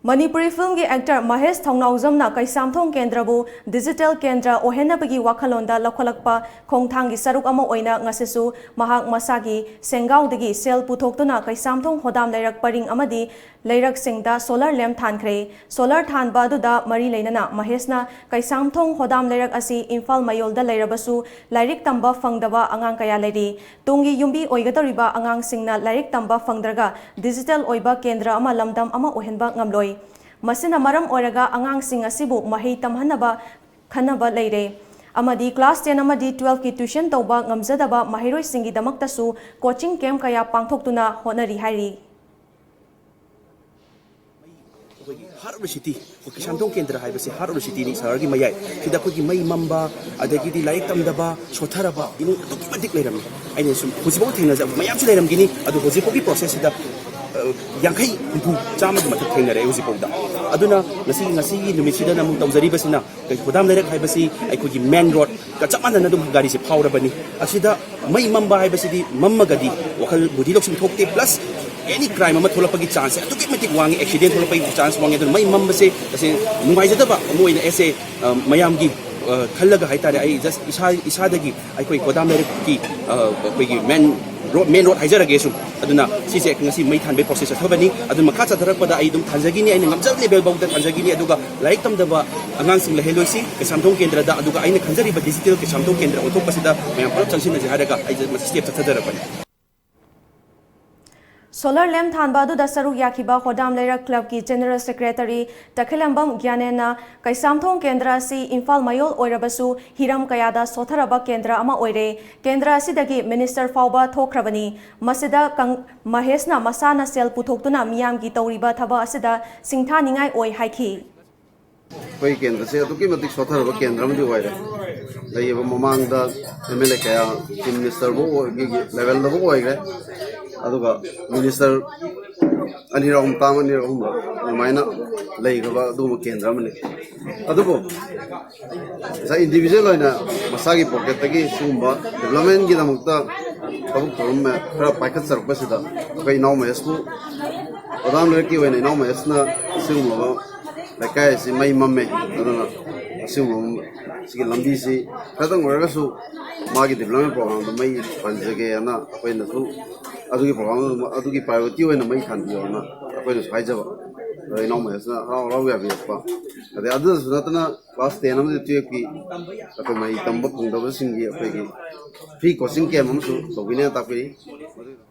ꯃꯅꯤꯄꯨꯔꯤ film ꯒꯤ actor ꯃꯍꯦꯁ ꯊꯧꯅꯥꯎꯖꯝꯅ ꯀꯩꯁꯥꯝꯊꯣꯡ ꯀꯦꯟꯗ꯭ꯔꯕꯨ digital ꯀꯦꯟꯗ꯭ꯔ ꯑꯣꯏꯍꯟꯅꯕꯒꯤ ꯋꯥꯈꯜꯂꯣꯟꯗ ꯂꯧꯈꯠꯂꯛꯄ ꯈꯣꯡꯊꯥꯡꯒꯤ ꯁꯔꯨꯛ ꯑꯃ ꯑꯣꯏꯅ ꯉꯁꯤꯁꯨ ꯃꯍꯥꯛ ꯃꯁꯥꯒꯤ ꯁꯦꯡꯒꯥꯎꯗꯒꯤ ꯁꯦꯜ ꯄꯨꯊꯣꯛꯇꯨꯅ ꯀꯩꯁꯥꯝꯊꯣꯡ ꯍꯣꯗꯥꯝ ꯂꯩꯔꯛ ꯄꯔꯤꯡ ꯑꯃꯗꯤ ꯂꯩꯔꯛꯁꯤꯡꯗ solar lamp ꯊꯥꯟꯈ꯭ꯔꯦ꯫ Solar ꯊꯥꯟꯕ ꯑꯗꯨꯗ ꯃꯔꯤ ꯂꯩꯅꯅ ꯃꯍꯦꯁꯅ ꯀꯩꯁꯥꯝꯊꯣꯡ ꯍꯣꯗꯥꯝ ꯂꯩꯔꯛ ꯑꯁꯤ ꯏꯝꯐꯥꯜ ꯃꯌꯣꯜꯗ ꯂꯩꯔꯕꯁꯨ ꯂꯥꯏꯔꯤꯛ ꯇꯝꯕ ꯐꯪꯗꯕ ꯑꯉꯥꯡ ꯀꯌꯥ ꯂꯩꯔꯤ꯫ ꯇꯨꯡꯒꯤ ꯌꯨꯝꯕꯤ ꯑꯣꯏꯒꯗꯧꯔꯤꯕ ꯑꯉꯥꯡꯁꯤꯡꯅ ꯂꯥꯏꯔꯤꯛ ꯇꯝꯕ ꯐꯪꯗ꯭ꯔꯒ digital ꯑꯣꯏꯕ ꯀꯦꯟꯗ꯭ꯔ ꯑꯃ ꯂꯝꯗꯝ ꯑꯃ ꯑꯣꯏꯍꯟꯕ ꯉꯝꯂꯣꯏ꯫ ꯃꯁꯤꯅ ꯃꯔꯝ ꯑꯣꯏꯔꯒ ꯑꯉꯥꯡꯁꯤꯡ ꯑꯁꯤꯕꯨ ꯃꯍꯩ ꯇꯝꯍꯟꯅꯕ ꯈꯟꯅꯕ ꯂꯩꯔꯦ ꯑꯃꯗꯤ class ten ꯑꯃꯗꯤ twelve ꯀꯤ tuition ꯇꯧꯕ ꯉꯝꯖꯗꯕ ꯃꯍꯩꯔꯣꯏꯁꯤꯡꯒꯤꯗꯃꯛꯇꯁꯨ coaching camp ꯀꯌꯥ ꯄꯥꯡꯊꯣꯛꯇꯨꯅ ꯍꯣꯠꯅꯔꯤ ꯍꯥꯏꯔꯤ꯫ ꯑꯩꯈꯣꯏꯒꯤ heart of the city, ꯑꯩꯈꯣꯏ ꯀꯩꯁꯥꯝꯊꯣꯡ ꯀꯦꯟꯗ꯭ꯔ ꯍꯥꯏꯕꯁꯤ heart of the city ꯅꯤ, ꯁꯍꯔꯒꯤ ꯃꯌꯥꯏ ꯁꯤꯗ ꯑꯩꯈꯣꯏꯒꯤ ꯃꯩ ꯃꯝꯕ, ꯑꯗꯒꯤꯗꯤ ꯂꯥꯏꯔꯤꯛ ꯇꯝꯗꯕ, ꯁꯣꯠꯊꯔꯕ ꯏꯃꯨꯡ ꯑꯗꯨꯛꯀꯤ ꯃꯇꯤꯛ ꯂꯩꯔꯝꯃꯤ꯫ ꯑꯩꯅ ꯁꯨꯝ ꯍꯧꯖꯤꯛꯐꯥꯎ ꯊꯦꯡꯅꯖꯕ ꯃꯌꯥꯝꯁꯨ ꯂꯩꯔꯝꯒꯅꯤ, ꯑꯗꯨ ꯍꯧꯖꯤꯛꯐꯥꯎꯒꯤ process ꯁꯤꯗ, ꯑ, ꯌꯥꯡꯈꯩ, ꯍꯨꯝꯐꯨ, ꯆꯥꯝꯃꯒꯤ ꯃꯊꯛ ꯊꯦꯡꯅꯔꯦ ꯍꯧꯖꯤꯛꯐꯥꯎꯗ꯫ ꯑꯗꯨꯅ ꯉꯁꯤ, ꯉꯁꯤꯒꯤ ꯅꯨꯃꯤꯠꯁꯤꯗꯅ ꯑꯃꯨꯛ ꯇꯧꯖꯔꯤꯕꯁꯤꯅ, ꯀꯩ, ꯍꯣꯗꯥꯝ ꯂꯩꯔꯛ ꯍꯥꯏꯕꯁꯤ ꯑꯩꯈꯣꯏꯒꯤ main road ꯀ ꯆꯞ ꯃꯥꯟꯅꯅ ꯑꯗꯨꯝ ꯒꯥꯔꯤꯁꯦ ꯐꯥꯎꯔꯕꯅꯤ꯫ ꯑꯁꯤꯗ ꯃꯩ ꯃꯝꯕ ꯍꯥꯏꯕꯁꯤꯗꯤ ꯃꯝꯃꯒꯗꯤ ꯋꯥꯈꯜ ꯕꯨꯙꯤ ꯂꯧꯁꯤꯡ ꯊꯣꯛꯇꯦ, plus ꯑꯦꯅꯤ ꯀ꯭ꯔꯥꯏꯝ ꯑꯃ ꯊꯣꯛꯂꯛꯄꯒꯤ ꯆꯥꯟꯁꯁꯦ ꯑꯗꯨꯛꯀꯤ ꯃꯇꯤꯛ ꯋꯥꯡꯉꯤ, ꯑꯦꯛꯁꯤꯗꯦꯟ ꯊꯣꯛꯂꯛꯄꯒꯤ ꯆꯥꯟꯁ ꯋꯥꯡꯉꯤ꯫ ꯑꯗꯨꯅ ꯃꯩ ꯃꯝꯕꯁꯦ ꯇꯁꯦꯡꯅ ꯅꯨꯡꯉꯥꯏꯖꯗꯕ ꯑꯃ ꯑꯣꯏꯅ ꯑꯦꯁ ꯑꯦ ꯃꯌꯥꯝꯒꯤ ꯑ, ꯈꯜꯂꯒ ꯍꯥꯏꯇꯥꯔꯦ, ꯑꯩ ꯖꯁ ꯏꯁꯥ ꯏꯁꯥꯗꯒꯤ ꯑꯩꯈꯣꯏ ꯈꯣꯗꯥꯝ ꯂꯩꯔꯛꯀꯤ ꯑ, ꯑꯩꯈꯣꯏꯒꯤ ꯃꯦꯟ ꯔꯣꯗ ꯃꯦꯟ ꯔꯣꯗ ꯍꯥꯏꯖꯔꯒꯦ ꯁꯨꯝ꯫ ꯑꯗꯨꯅ ꯁꯤꯁꯦ ꯉꯁꯤ ꯃꯩ ꯊꯥꯟꯕꯒꯤ ꯄ꯭ꯔꯣꯁꯦꯁ ꯆꯠꯊꯕꯅꯤ꯫ ꯑꯗꯨ ꯃꯈꯥ ꯆꯠꯊꯔꯛꯄꯗ ꯑꯩ ꯑꯗꯨꯝ ꯊꯥꯟꯖꯈꯤꯅꯤ, ꯑꯩꯅ ꯉꯝꯖꯕ ꯂꯦꯚꯦꯜ ꯐꯥꯎꯗ ꯊꯥꯟꯖꯈꯤꯅꯤ꯫ ꯑꯗꯨꯒ ꯂꯥꯏꯔꯤꯛ ꯇꯝꯗꯕ ꯑꯉꯥꯡꯁꯤꯡ ꯂꯩꯍꯜꯂꯣꯏꯁꯤ ꯀꯩꯁꯥꯝꯊꯣꯡ ꯀꯦꯟꯗ꯭ꯔꯗ꯫ ꯑꯗꯨꯒ ꯑꯩꯅ ꯈꯟꯖꯔꯤꯕ ꯗꯤꯖꯤꯇꯦꯜ ꯀꯩꯁꯥꯝꯊꯣꯡ ꯀꯦꯟꯗ꯭ꯔ ꯑꯣꯟꯊꯣꯛꯄꯁꯤꯗ ꯃꯌꯥꯝ ꯄꯨꯂꯞ ꯆꯪꯁꯤꯟꯅꯁꯤ ꯍꯥꯏꯔꯒ ꯑꯩ ꯃꯁꯤ ꯁ꯭ꯇꯦꯞ ꯆꯠꯊꯖꯔꯛꯄꯅꯤ꯫ ꯁꯣꯂꯔ ꯂꯦꯝꯞ ꯊꯥꯟꯕ ꯑꯗꯨꯗ ꯁꯔꯨꯛ ꯌꯥꯈꯤꯕ ꯍꯣꯗꯥꯝ ꯂꯩꯔꯛ ꯀ꯭ꯂꯕꯀꯤ ꯖꯦꯅꯔꯦꯜ ꯁꯦꯀ꯭ꯔꯦꯇꯔꯤ ꯇꯈꯦꯂꯝꯕꯝ ꯒ꯭ꯌꯥꯅꯦꯟꯅ ꯀꯩꯁꯥꯝꯊꯣꯡ ꯀꯦꯟꯗ꯭ꯔ ꯑꯁꯤ ꯏꯝꯐꯥꯜ ꯃꯌꯣꯜ ꯑꯣꯏꯔꯕꯁꯨ ꯍꯤꯔꯝ ꯀꯌꯥꯗ ꯁꯣꯠꯊꯔꯕ ꯀꯦꯟꯗ꯭ꯔ ꯑꯃ ꯑꯣꯏꯔꯦ꯫ ꯀꯦꯟꯗ꯭ꯔ ꯑꯁꯤꯗꯒꯤ ꯃꯤꯅꯤꯁꯇꯔ ꯐꯥꯎꯕ ꯊꯣꯛꯈ꯭ꯔꯕꯅꯤ꯫ ꯃꯁꯤꯗ ꯀꯪ-, ꯃꯍꯦꯁꯅ ꯃꯁꯥꯅ ꯁꯦꯜ ꯄꯨꯊꯣꯛꯇꯨꯅ ꯃꯤꯌꯥꯝꯒꯤ ꯇꯧꯔꯤꯕ ꯊꯕꯛ ꯑꯁꯤꯗ ꯁꯤꯡꯊꯥꯅꯤꯡꯉꯥꯏ ꯑꯣꯏ ꯍꯥꯏꯈꯤ꯫ ꯑꯩꯈꯣꯏ ꯀꯦꯟꯗ꯭ꯔꯁꯦ ꯑꯗꯨꯛꯀꯤ ꯃꯇꯤꯛ ꯁꯣꯠꯊꯔꯕ ꯀꯦꯟꯗ꯭ꯔ ꯑꯃꯗꯤ ꯑꯣꯏꯔꯦ꯫ ꯂꯩꯔꯤꯕ ꯃꯃꯥꯡꯗ ꯑꯦꯝ ꯑꯦꯜ ꯑꯦ ꯀꯌꯥ ꯆꯤꯐ ꯃꯤꯅꯤꯁꯇꯔꯕꯨ ꯑꯣꯏ-, ꯒꯤ ꯂꯦꯚꯦꯜꯗꯕꯨ ꯑꯣꯏꯈ꯭ꯔꯦ, ꯑꯗꯨꯒ ꯃꯤꯅꯤꯁꯇꯔ ꯑꯅꯤꯔꯛ ꯑꯍꯨꯝ, ꯇꯥꯝ ꯑꯅꯤꯔꯛ ꯑꯍꯨꯝꯂꯛ ꯑꯗꯨꯃꯥꯏꯅ ꯂꯩꯈ꯭ꯔꯕ ꯑꯗꯨꯒꯨꯝꯕ ꯀꯦꯟꯗ꯭ꯔ ꯑꯃꯅꯤ꯫ ꯑꯗꯨꯕꯨ ꯉꯁꯥꯏ ꯏꯟꯗꯤꯕꯤꯖꯨꯋꯦꯜ ꯑꯣꯏꯅ ꯃꯁꯥꯒꯤ ꯄꯣꯀꯦꯠꯇꯒꯤ ꯁꯤꯒꯨꯝꯕ ꯗꯤꯕ꯭ꯂꯞꯃꯦꯟꯒꯤꯗꯃꯛꯇ ꯊꯕꯛ ꯊꯧꯔꯝ ꯈꯔ ꯄꯥꯏꯈꯠꯆꯔꯛꯄꯁꯤꯗ ꯑꯩꯈꯣꯏ ꯏꯅꯥꯎ ꯃꯍꯦꯁꯄꯨ, ꯄ꯭ꯔꯣꯒ꯭ꯔꯥꯝ ꯂꯩꯔꯛꯀꯤ ꯑꯣꯏꯅ ꯏꯅꯥꯎ ꯃꯍꯦꯁꯅ ꯁꯤꯒꯨꯝꯂꯕ ꯂꯩꯀꯥꯏ ꯑꯁꯤ ꯃꯩ ꯃꯝꯃꯦ, ꯑꯗꯨꯅ ꯑꯁꯤꯒꯨꯝꯕ ꯁꯤꯒꯤ ꯂꯝꯕꯤꯁꯤ ꯈꯔꯇꯪ ꯑꯣꯏꯔꯒꯁꯨ ꯃꯥꯒꯤ ꯗꯤꯕ꯭ꯂꯞꯃꯦꯟ ꯄ꯭ꯔꯣꯒ꯭ꯔꯥꯝꯗꯣ ꯃꯩ ꯄꯥꯟꯖꯒꯦ ꯍꯥꯏꯅ ꯑꯩꯈꯣꯏꯅꯁꯨ ꯑꯗꯨꯒꯤ ꯄ꯭ꯔꯣꯒ꯭ꯔꯥꯝꯗꯨ, ꯑꯗꯨꯒꯤ ꯄ꯭ꯔꯥꯏꯌꯣꯔꯤꯇꯤ ꯑꯣꯏꯅ ꯃꯩ ꯊꯥꯟꯕꯤꯌꯣ ꯍꯥꯏꯅ ꯑꯩꯈꯣꯏꯅꯁꯨ ꯍꯥꯏꯖꯕ꯫ ꯑꯗ ꯏꯅꯥꯎ ꯃꯍꯦꯁꯅ ꯍꯔꯥꯎ ꯍꯔꯥꯎ ꯌꯥꯕꯤꯔꯛꯄ꯫ ꯑꯗꯩ ꯑꯗꯨꯗꯁꯨ ꯅꯠꯇꯅ ꯀ꯭ꯂꯥꯁ ꯇꯦꯟ ꯑꯃꯗꯤ ꯇꯨꯌꯦꯜꯞꯀꯤ ꯑꯩꯈꯣꯏ ꯃꯍꯩ ꯇꯝꯕ ꯐꯪꯗꯕꯁꯤꯡꯒꯤ ꯑꯩꯈꯣꯏꯒꯤ ꯐ꯭ꯔꯤ ꯀꯣꯆꯤꯡ ꯀꯦꯝ ꯑꯃꯁꯨ ꯇꯧꯕꯤꯅꯦꯅ ꯇꯥꯛꯄꯤꯔꯤ꯫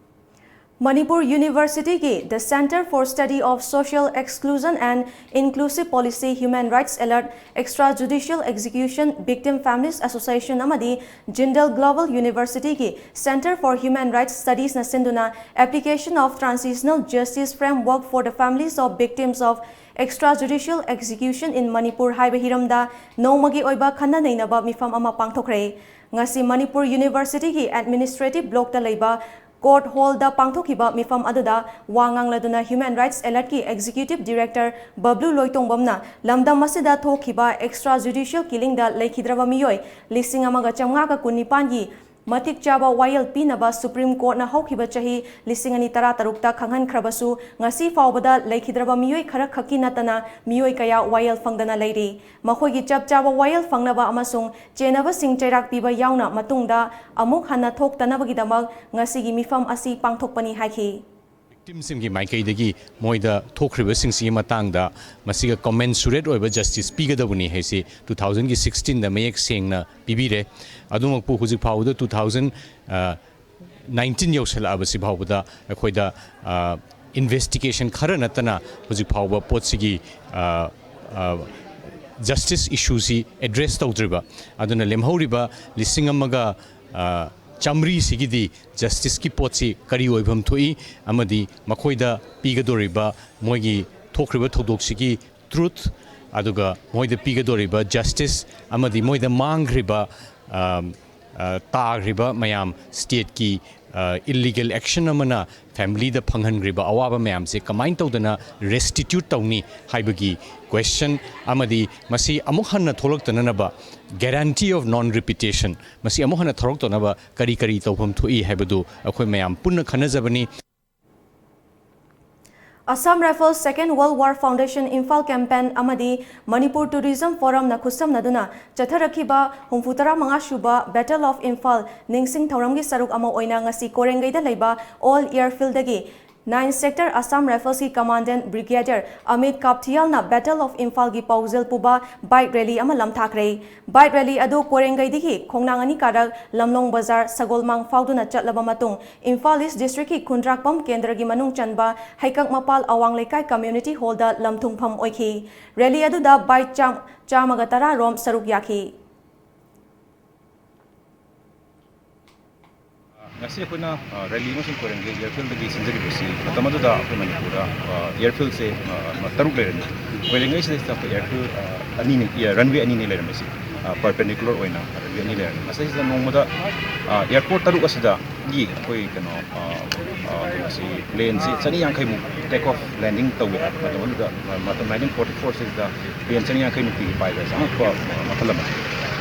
ꯃꯅꯤꯄꯨꯔ ꯌꯨꯅꯤꯚꯔꯁꯤꯇꯤꯒꯤ The Centre for Study of Social Exclusion and Inclusive Policy, Human Rights Alert, Extra Judicial Execution Victim Families Association ꯑꯃꯗꯤ ꯖꯤꯟꯗꯜ ꯒ꯭ꯂꯣꯕꯜ ꯌꯨꯅꯤꯚꯔꯁꯤꯇꯤꯒꯤ Centre for Human Rights Studiesꯅ ꯁꯤꯟꯗꯨꯅ Application of Transitional Justice Framework for the Families of Victims of Extrajudicial Execution in Manipur ꯍꯥꯏꯕ ꯍꯤꯔꯝꯗ ꯅꯣꯡꯃꯒꯤ ꯑꯣꯏꯕ ꯈꯟꯅ ꯅꯩꯅꯕ ꯃꯤꯐꯝ ꯑꯃ ꯄꯥꯡꯊꯣꯛꯈ꯭ꯔꯦ꯫ ꯉꯁꯤ ꯃꯅꯤꯄꯨꯔ ꯌꯨꯅꯤꯚꯔꯁꯤꯇꯤꯒꯤ ꯑꯦꯗꯃꯤꯅꯤꯁꯇ꯭ꯔꯦꯇꯤꯚ ꯕ꯭ꯂꯣꯛꯇ ꯂꯩꯕ ꯀꯣꯔꯠ ꯍꯣꯜꯗ ꯄꯥꯡꯊꯣꯛꯈꯤꯕ ꯃꯤꯐꯝ ꯑꯗꯨꯗ ꯋꯥ ꯉꯥꯡꯂꯗꯨꯅ ꯍ꯭ꯌꯨꯃꯦꯟ ꯔꯥꯏꯠꯁ ꯑꯦꯂꯔꯠꯀꯤ ꯑꯦꯛꯖꯤꯀ꯭ꯌꯨꯇꯤꯚ ꯗꯤꯔꯦꯛꯇꯔ ꯕꯕ꯭ꯂꯨ ꯂꯣꯏꯇꯣꯡꯕꯝꯅ ꯂꯝꯗꯝ ꯑꯁꯤꯗ ꯊꯣꯛꯈꯤꯕ ꯑꯦꯛꯁꯇ꯭ꯔꯥ ꯖꯨꯗꯤꯁꯤꯌꯦꯜ ꯀꯤꯂꯤꯡꯗ ꯂꯩꯈꯤꯗ꯭ꯔꯕ ꯃꯤꯑꯣꯏ ꯂꯤꯁꯤꯡ ꯑꯃꯒ ꯆꯥꯝꯃꯉꯥꯒ ꯀꯨꯟꯅꯤꯄꯥꯟꯒꯤ ꯃꯇꯤꯛ ꯆꯥꯕ ꯋꯥꯌꯦꯜ ꯄꯤꯅꯕ ꯁꯨꯄ꯭ꯔꯤꯝ ꯀꯣꯔꯠꯅ ꯍꯧꯈꯤꯕ ꯆꯍꯤ ꯂꯤꯁꯤꯡ ꯑꯅꯤ ꯇꯔꯥꯇꯔꯨꯛꯇ ꯈꯪꯍꯟꯈ꯭ꯔꯕꯁꯨ, ꯉꯁꯤ ꯐꯥꯎꯕꯗ ꯂꯩꯈꯤꯗ꯭ꯔꯕ ꯃꯤꯑꯣꯏ ꯈꯔ ꯈꯛꯀꯤ ꯅꯠꯇꯅ ꯃꯤꯑꯣꯏ ꯀꯌꯥ ꯋꯥꯌꯦꯜ ꯐꯪꯗꯅ ꯂꯩꯔꯤ꯫ ꯃꯈꯣꯏꯒꯤ ꯆꯞ ꯆꯥꯕ ꯋꯥꯌꯦꯜ ꯐꯪꯅꯕ ꯑꯃꯁꯨꯡ ꯆꯦꯟꯅꯕꯁꯤꯡ ꯆꯩꯔꯥꯛ ꯄꯤꯕ ꯌꯥꯎꯅ ꯃꯇꯨꯡꯗ ꯑꯃꯨꯛ ꯍꯟꯅ ꯊꯣꯛꯇꯅꯕꯒꯤꯗꯃꯛ ꯉꯁꯤꯒꯤ ꯃꯤꯐꯝ ꯑꯁꯤ ꯄꯥꯡꯊꯣꯛꯄꯅꯤ ꯍꯥꯏꯈꯤ꯫ ꯚꯤꯛꯇꯤꯝꯁꯤꯡꯒꯤ ꯃꯥꯏꯀꯩꯗꯒꯤ ꯃꯣꯏꯗ ꯊꯣꯛꯈ꯭ꯔꯤꯕꯁꯤꯡꯁꯤꯒꯤ ꯃꯇꯥꯡꯗ ꯃꯁꯤꯒ ꯀꯣꯃꯦꯟꯁꯨꯔꯦꯠ ꯑꯣꯏꯕ ꯖꯁꯇꯤꯁ ꯄꯤꯒꯗꯕꯅꯤ ꯍꯥꯏꯁꯤ ꯇꯨ ꯊꯥꯎꯖꯟꯒꯤ ꯁꯤꯛꯁꯇꯤꯟꯗ ꯃꯌꯦꯛ ꯁꯦꯡꯅ ꯄꯤꯕꯤꯔꯦ꯫ ꯑꯗꯨꯃꯛꯄꯨ ꯍꯧꯖꯤꯛ ꯐꯥꯎꯕꯗ ꯇꯨ ꯊꯥꯎꯖꯟ ꯅꯥꯏꯟꯇꯤꯟ ꯌꯧꯁꯤꯜꯂꯛꯑꯕꯁꯤ ꯐꯥꯎꯕꯗ ꯑꯩꯈꯣꯏꯗ ꯏꯟꯚꯦꯁꯇꯤꯒꯦꯁꯟ ꯈꯔ ꯅꯠꯇꯅ ꯍꯧꯖꯤꯛ ꯐꯥꯎꯕ ꯄꯣꯠꯁꯤꯒꯤ ꯖꯁꯇꯤꯁ ꯏꯁꯨꯁꯤ ꯑꯦꯗ꯭ꯔꯦꯁ ꯇꯧꯗ꯭ꯔꯤꯕ꯫ ꯑꯗꯨꯅ ꯂꯦꯝꯍꯧꯔꯤꯕ ꯂꯤꯁꯤꯡ ꯑꯃꯒ ꯆꯥꯃꯔꯤꯁꯤꯒꯤꯗꯤ ꯖꯁꯇꯤꯁꯀꯤ ꯄꯣꯠꯁꯤ ꯀꯔꯤ ꯑꯣꯏꯐꯝ ꯊꯣꯛꯏ ꯑꯃꯗꯤ ꯃꯈꯣꯏꯗ ꯄꯤꯒꯗꯧꯔꯤꯕ ꯃꯣꯏꯒꯤ ꯊꯣꯛꯈ꯭ꯔꯤꯕ ꯊꯧꯗꯣꯛꯁꯤꯒꯤ ꯇ꯭ꯔꯨꯊ, ꯑꯗꯨꯒ ꯃꯣꯏꯗ ꯄꯤꯒꯗꯧꯔꯤꯕ ꯖꯁꯇꯤꯁ ꯑꯃꯗꯤ ꯃꯣꯏꯗ ꯃꯥꯡꯈ꯭ꯔꯤꯕ ꯇꯥꯈ꯭ꯔꯤꯕ ꯃꯌꯥꯝ, ꯁ꯭ꯇꯦꯠꯀꯤ ꯏꯜꯂꯤꯒꯦꯜ ꯑꯦꯛꯁꯟ ꯑꯃꯅ ꯐꯦꯃꯤꯂꯤꯗ ꯐꯪꯍꯟꯈ꯭ꯔꯤꯕ ꯑꯋꯥꯕ ꯃꯌꯥꯝꯁꯦ ꯀꯃꯥꯏꯅ ꯇꯧꯗꯅ ꯔꯦꯁꯇꯤꯇ꯭ꯌꯨꯠ ꯇꯧꯅꯤ ꯍꯥꯏꯕꯒꯤ ꯀ꯭ꯋꯦꯁꯟ, ꯑꯃꯗꯤ ꯃꯁꯤ ꯑꯃꯨꯛ ꯍꯟꯅ ꯊꯣꯛꯂꯛꯇꯅꯅꯕ, guarantee of non repetition, ꯃꯁꯤ ꯑꯃꯨꯛ ꯍꯟꯅ ꯊꯣꯛꯂꯛꯇꯅꯕ ꯀꯔꯤ ꯀꯔꯤ ꯇꯧꯐꯝ ꯊꯣꯛꯏ ꯍꯥꯏꯕꯗꯨ ꯑꯩꯈꯣꯏ ꯃꯌꯥꯝ ꯄꯨꯟꯅ ꯈꯟꯅꯖꯕꯅꯤ꯫ Assam Rifles Second World War Foundation Imphal Campaign ꯑꯃꯗꯤ Manipur Tourism Forumꯅ ꯈꯨꯠꯁꯝꯅꯗꯨꯅ ꯆꯠꯊꯔꯛꯈꯤꯕ ꯍꯨꯝꯐꯨꯇꯔꯥ ꯃꯉꯥ ꯁꯨꯕ Battle of Imphal ꯅꯤꯡꯁꯤꯡ ꯊꯧꯔꯝꯒꯤ ꯁꯔꯨꯛ ꯑꯃ ꯑꯣꯏꯅ ꯉꯁꯤ ꯀꯣꯔꯦꯡꯒꯩꯗ ꯂꯩꯕ Old Airfieldꯗꯒꯤ Ninth Sector Assam Riflesꯀꯤ Commandant Brigadier Amit Kapthialꯅ Battle of Imphalꯒꯤ ꯄꯥꯎꯖꯦꯜ ꯄꯨꯕ bike rally ꯑꯃ ꯂꯝꯊꯥꯈ꯭ꯔꯦ꯫ Bike rally ꯑꯗꯨ ꯀꯣꯔꯦꯡꯒꯩꯗꯒꯤ ꯈꯣꯡꯅꯥꯡ ꯑꯅꯤ ꯀꯥꯔꯛ ꯂꯝꯂꯣꯡ ꯕꯖꯥꯔ ꯁꯒꯣꯜꯃꯥꯡ ꯐꯥꯎꯗꯨꯅ ꯆꯠꯂꯕ ꯃꯇꯨꯡ, ꯏꯝꯐꯥꯜ ꯏꯁ ꯗꯤꯁꯇ꯭ꯔꯤꯛꯀꯤ ꯈꯨꯟꯗ꯭ꯔꯥꯛꯄꯝ ꯀꯦꯟꯗ꯭ꯔꯒꯤ ꯃꯅꯨꯡ ꯆꯟꯕ ꯍꯩꯀꯛ ꯃꯄꯥꯜ ꯑꯋꯥꯡ ꯂꯩꯀꯥꯏ ꯀꯝꯃ꯭ꯌꯨꯅꯤꯇꯤ ꯍꯣꯜꯗ ꯂꯝꯊꯨꯡꯐꯝ ꯑꯣꯏꯈꯤ꯫ ꯔꯦꯂꯤ ꯑꯗꯨꯗ ꯕꯥꯏꯛ ꯆꯥꯝ-, ꯆꯥꯝꯃꯒ ꯇꯔꯥ ꯔꯣꯝ ꯁꯔꯨꯛ ꯌꯥꯈꯤ꯫ ꯉꯁꯤ ꯑꯩꯈꯣꯏꯅ, ꯑ, ꯔꯦꯂꯤ ꯑꯃꯁꯨꯡ ꯀꯣꯏꯔꯦꯡꯒꯩ ꯑꯦꯌꯔꯐꯤꯜꯗꯒꯤ ꯁꯤꯟꯖꯔꯤꯕꯁꯤ, ꯃꯇꯝ ꯑꯗꯨꯗ ꯑꯩꯈꯣꯏ ꯃꯅꯤꯄꯨꯔꯗ, ꯑ, ꯑꯦꯌꯔꯐꯤꯜꯁꯦ, ꯑ, ꯃ-, ꯇꯔꯨꯛ ꯂꯩꯔꯝꯃꯤ꯫ ꯀꯣꯏꯔꯦꯡꯒꯩꯁꯤꯗꯩꯁꯤꯗ ꯑꯩꯈꯣꯏ ꯑꯦꯌꯔꯐꯤꯜ, ꯑ, ꯑꯅꯤꯅꯤ, ꯑꯦ, ꯔꯟꯋꯦ ꯑꯅꯤꯅꯤ ꯂꯩꯔꯝꯃꯤꯁꯤ, ꯑ, ꯄꯔꯄꯦꯟꯗꯤꯀꯨꯂꯔ ꯑꯣꯏꯅ ꯔꯟꯋꯦ ꯑꯅꯤ ꯂꯩꯔꯝꯃꯤ꯫ ꯃꯁꯤꯗꯩꯁꯤꯗ ꯅꯣꯡꯃꯗ, ꯑ, ꯑꯦꯌꯔꯄꯣꯔꯠ ꯇꯔꯨꯛ ꯑꯁꯤꯗꯒꯤ ꯑꯩꯈꯣꯏ ꯀꯩꯅꯣ, ꯑ, ꯑ, ꯀꯩꯅꯣꯁꯤ, ꯄ꯭ꯂꯦꯟꯁꯤ ꯆꯅꯤ ꯌꯥꯡꯈꯩꯃꯨꯛ ꯇꯦꯛ ꯑꯣꯐ, ꯂꯦꯟꯗꯤꯡ ꯇꯧꯏ ꯍꯥꯏꯕ ꯃꯇꯝ ꯑꯗꯨꯗ, ꯑ, ꯃꯇꯝ ꯅꯥꯏꯟꯇꯤꯟ ꯐꯣꯔꯇꯤ ꯐꯣꯔꯁꯤꯗ ꯄ꯭ꯂꯦꯟ ꯆꯅꯤ ꯌꯥꯡꯈꯩ ꯃꯨꯛꯇꯤꯒꯤ ꯄꯥꯏꯕ ꯑꯁꯤ ꯑꯉꯛꯄ ꯃꯈꯜ ꯑꯃꯅꯤ꯫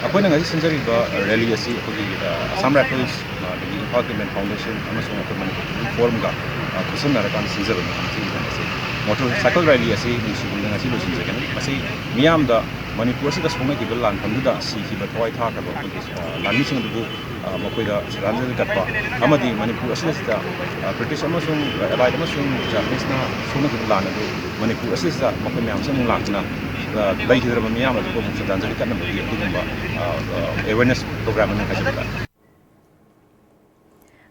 ꯑꯩꯈꯣꯏꯅ ꯉꯁꯤ ꯁꯤꯟꯖꯔꯤꯕ ꯔꯦꯂꯤ ꯑꯁꯤ ꯑꯩꯈꯣꯏꯒꯤ, ꯑ, Assam Rifles, ꯑ, ꯑꯗꯒꯤ Imphal Cable Foundation ꯑꯃꯁꯨꯡ ꯑꯩꯈꯣꯏ ꯃꯅꯤꯄꯨꯔ Forum-ꯒ, ꯑ, ꯈꯨꯠꯁꯝꯅꯔꯀꯥꯟꯗ ꯁꯤꯟꯖꯕꯅꯤ꯫ ꯃꯁꯤꯒꯤ ꯏꯚꯦꯟ ꯑꯁꯤ ꯃꯣꯇꯣꯔ ꯁꯥꯏꯀꯜ ꯔꯦꯂꯤ ꯑꯁꯤ ꯅꯤꯡꯁꯤꯡꯗꯨꯅ ꯉꯁꯤ ꯂꯣꯏꯁꯤꯟꯖꯒꯅꯤ꯫ ꯃꯁꯤ ꯃꯤꯌꯥꯝꯗ ꯃꯅꯤꯄꯨꯔ ꯑꯁꯤꯗ ꯁꯣꯛꯅꯈꯤꯕ ꯂꯥꯟꯐꯝꯗꯨꯗ ꯁꯤꯈꯤꯕ ꯊꯋꯥꯏ ꯊꯥꯈ꯭ꯔꯕ ꯑꯩꯈꯣꯏꯒꯤ, ꯑ, ꯂꯥꯟꯃꯤꯁꯤꯡ ꯑꯗꯨꯕꯨ, ꯑ, ꯃꯈꯣꯏꯗ ꯁꯔꯥꯟꯖꯅ ꯀꯠꯄ ꯑꯃꯗꯤ ꯃꯅꯤꯄꯨꯔ ꯑꯁꯤꯗ, ꯑ, ꯕ꯭ꯔꯤꯇꯤꯁ ꯑꯃꯁꯨꯡ ꯑꯦꯂꯥꯏꯠ ꯑꯃꯁꯨꯡ ꯖꯄꯥꯅꯤꯁꯅ ꯁꯣꯛꯅꯈꯤꯕ ꯂꯥꯟ ꯑꯗꯨ ꯃꯅꯤꯄꯨꯔ ꯑꯁꯤꯗ ꯃꯈꯣꯏ ꯃꯌꯥꯝꯁꯦ ꯑꯃꯨꯛ ꯂꯥꯛꯇꯨꯅ, ꯑ, ꯂꯩꯈꯤꯗ꯭ꯔꯕ ꯃꯤꯌꯥꯝ ꯑꯗꯨꯕꯨ ꯑꯃꯨꯛ ꯁꯔꯥꯟꯖꯅ ꯀꯠꯅꯕꯒꯤ ꯑꯗꯨꯒꯨꯝꯕ, ꯑ, ꯑ, awareness program ꯑꯃ ꯍꯥꯏꯖꯕ ꯇꯥꯔꯦ꯫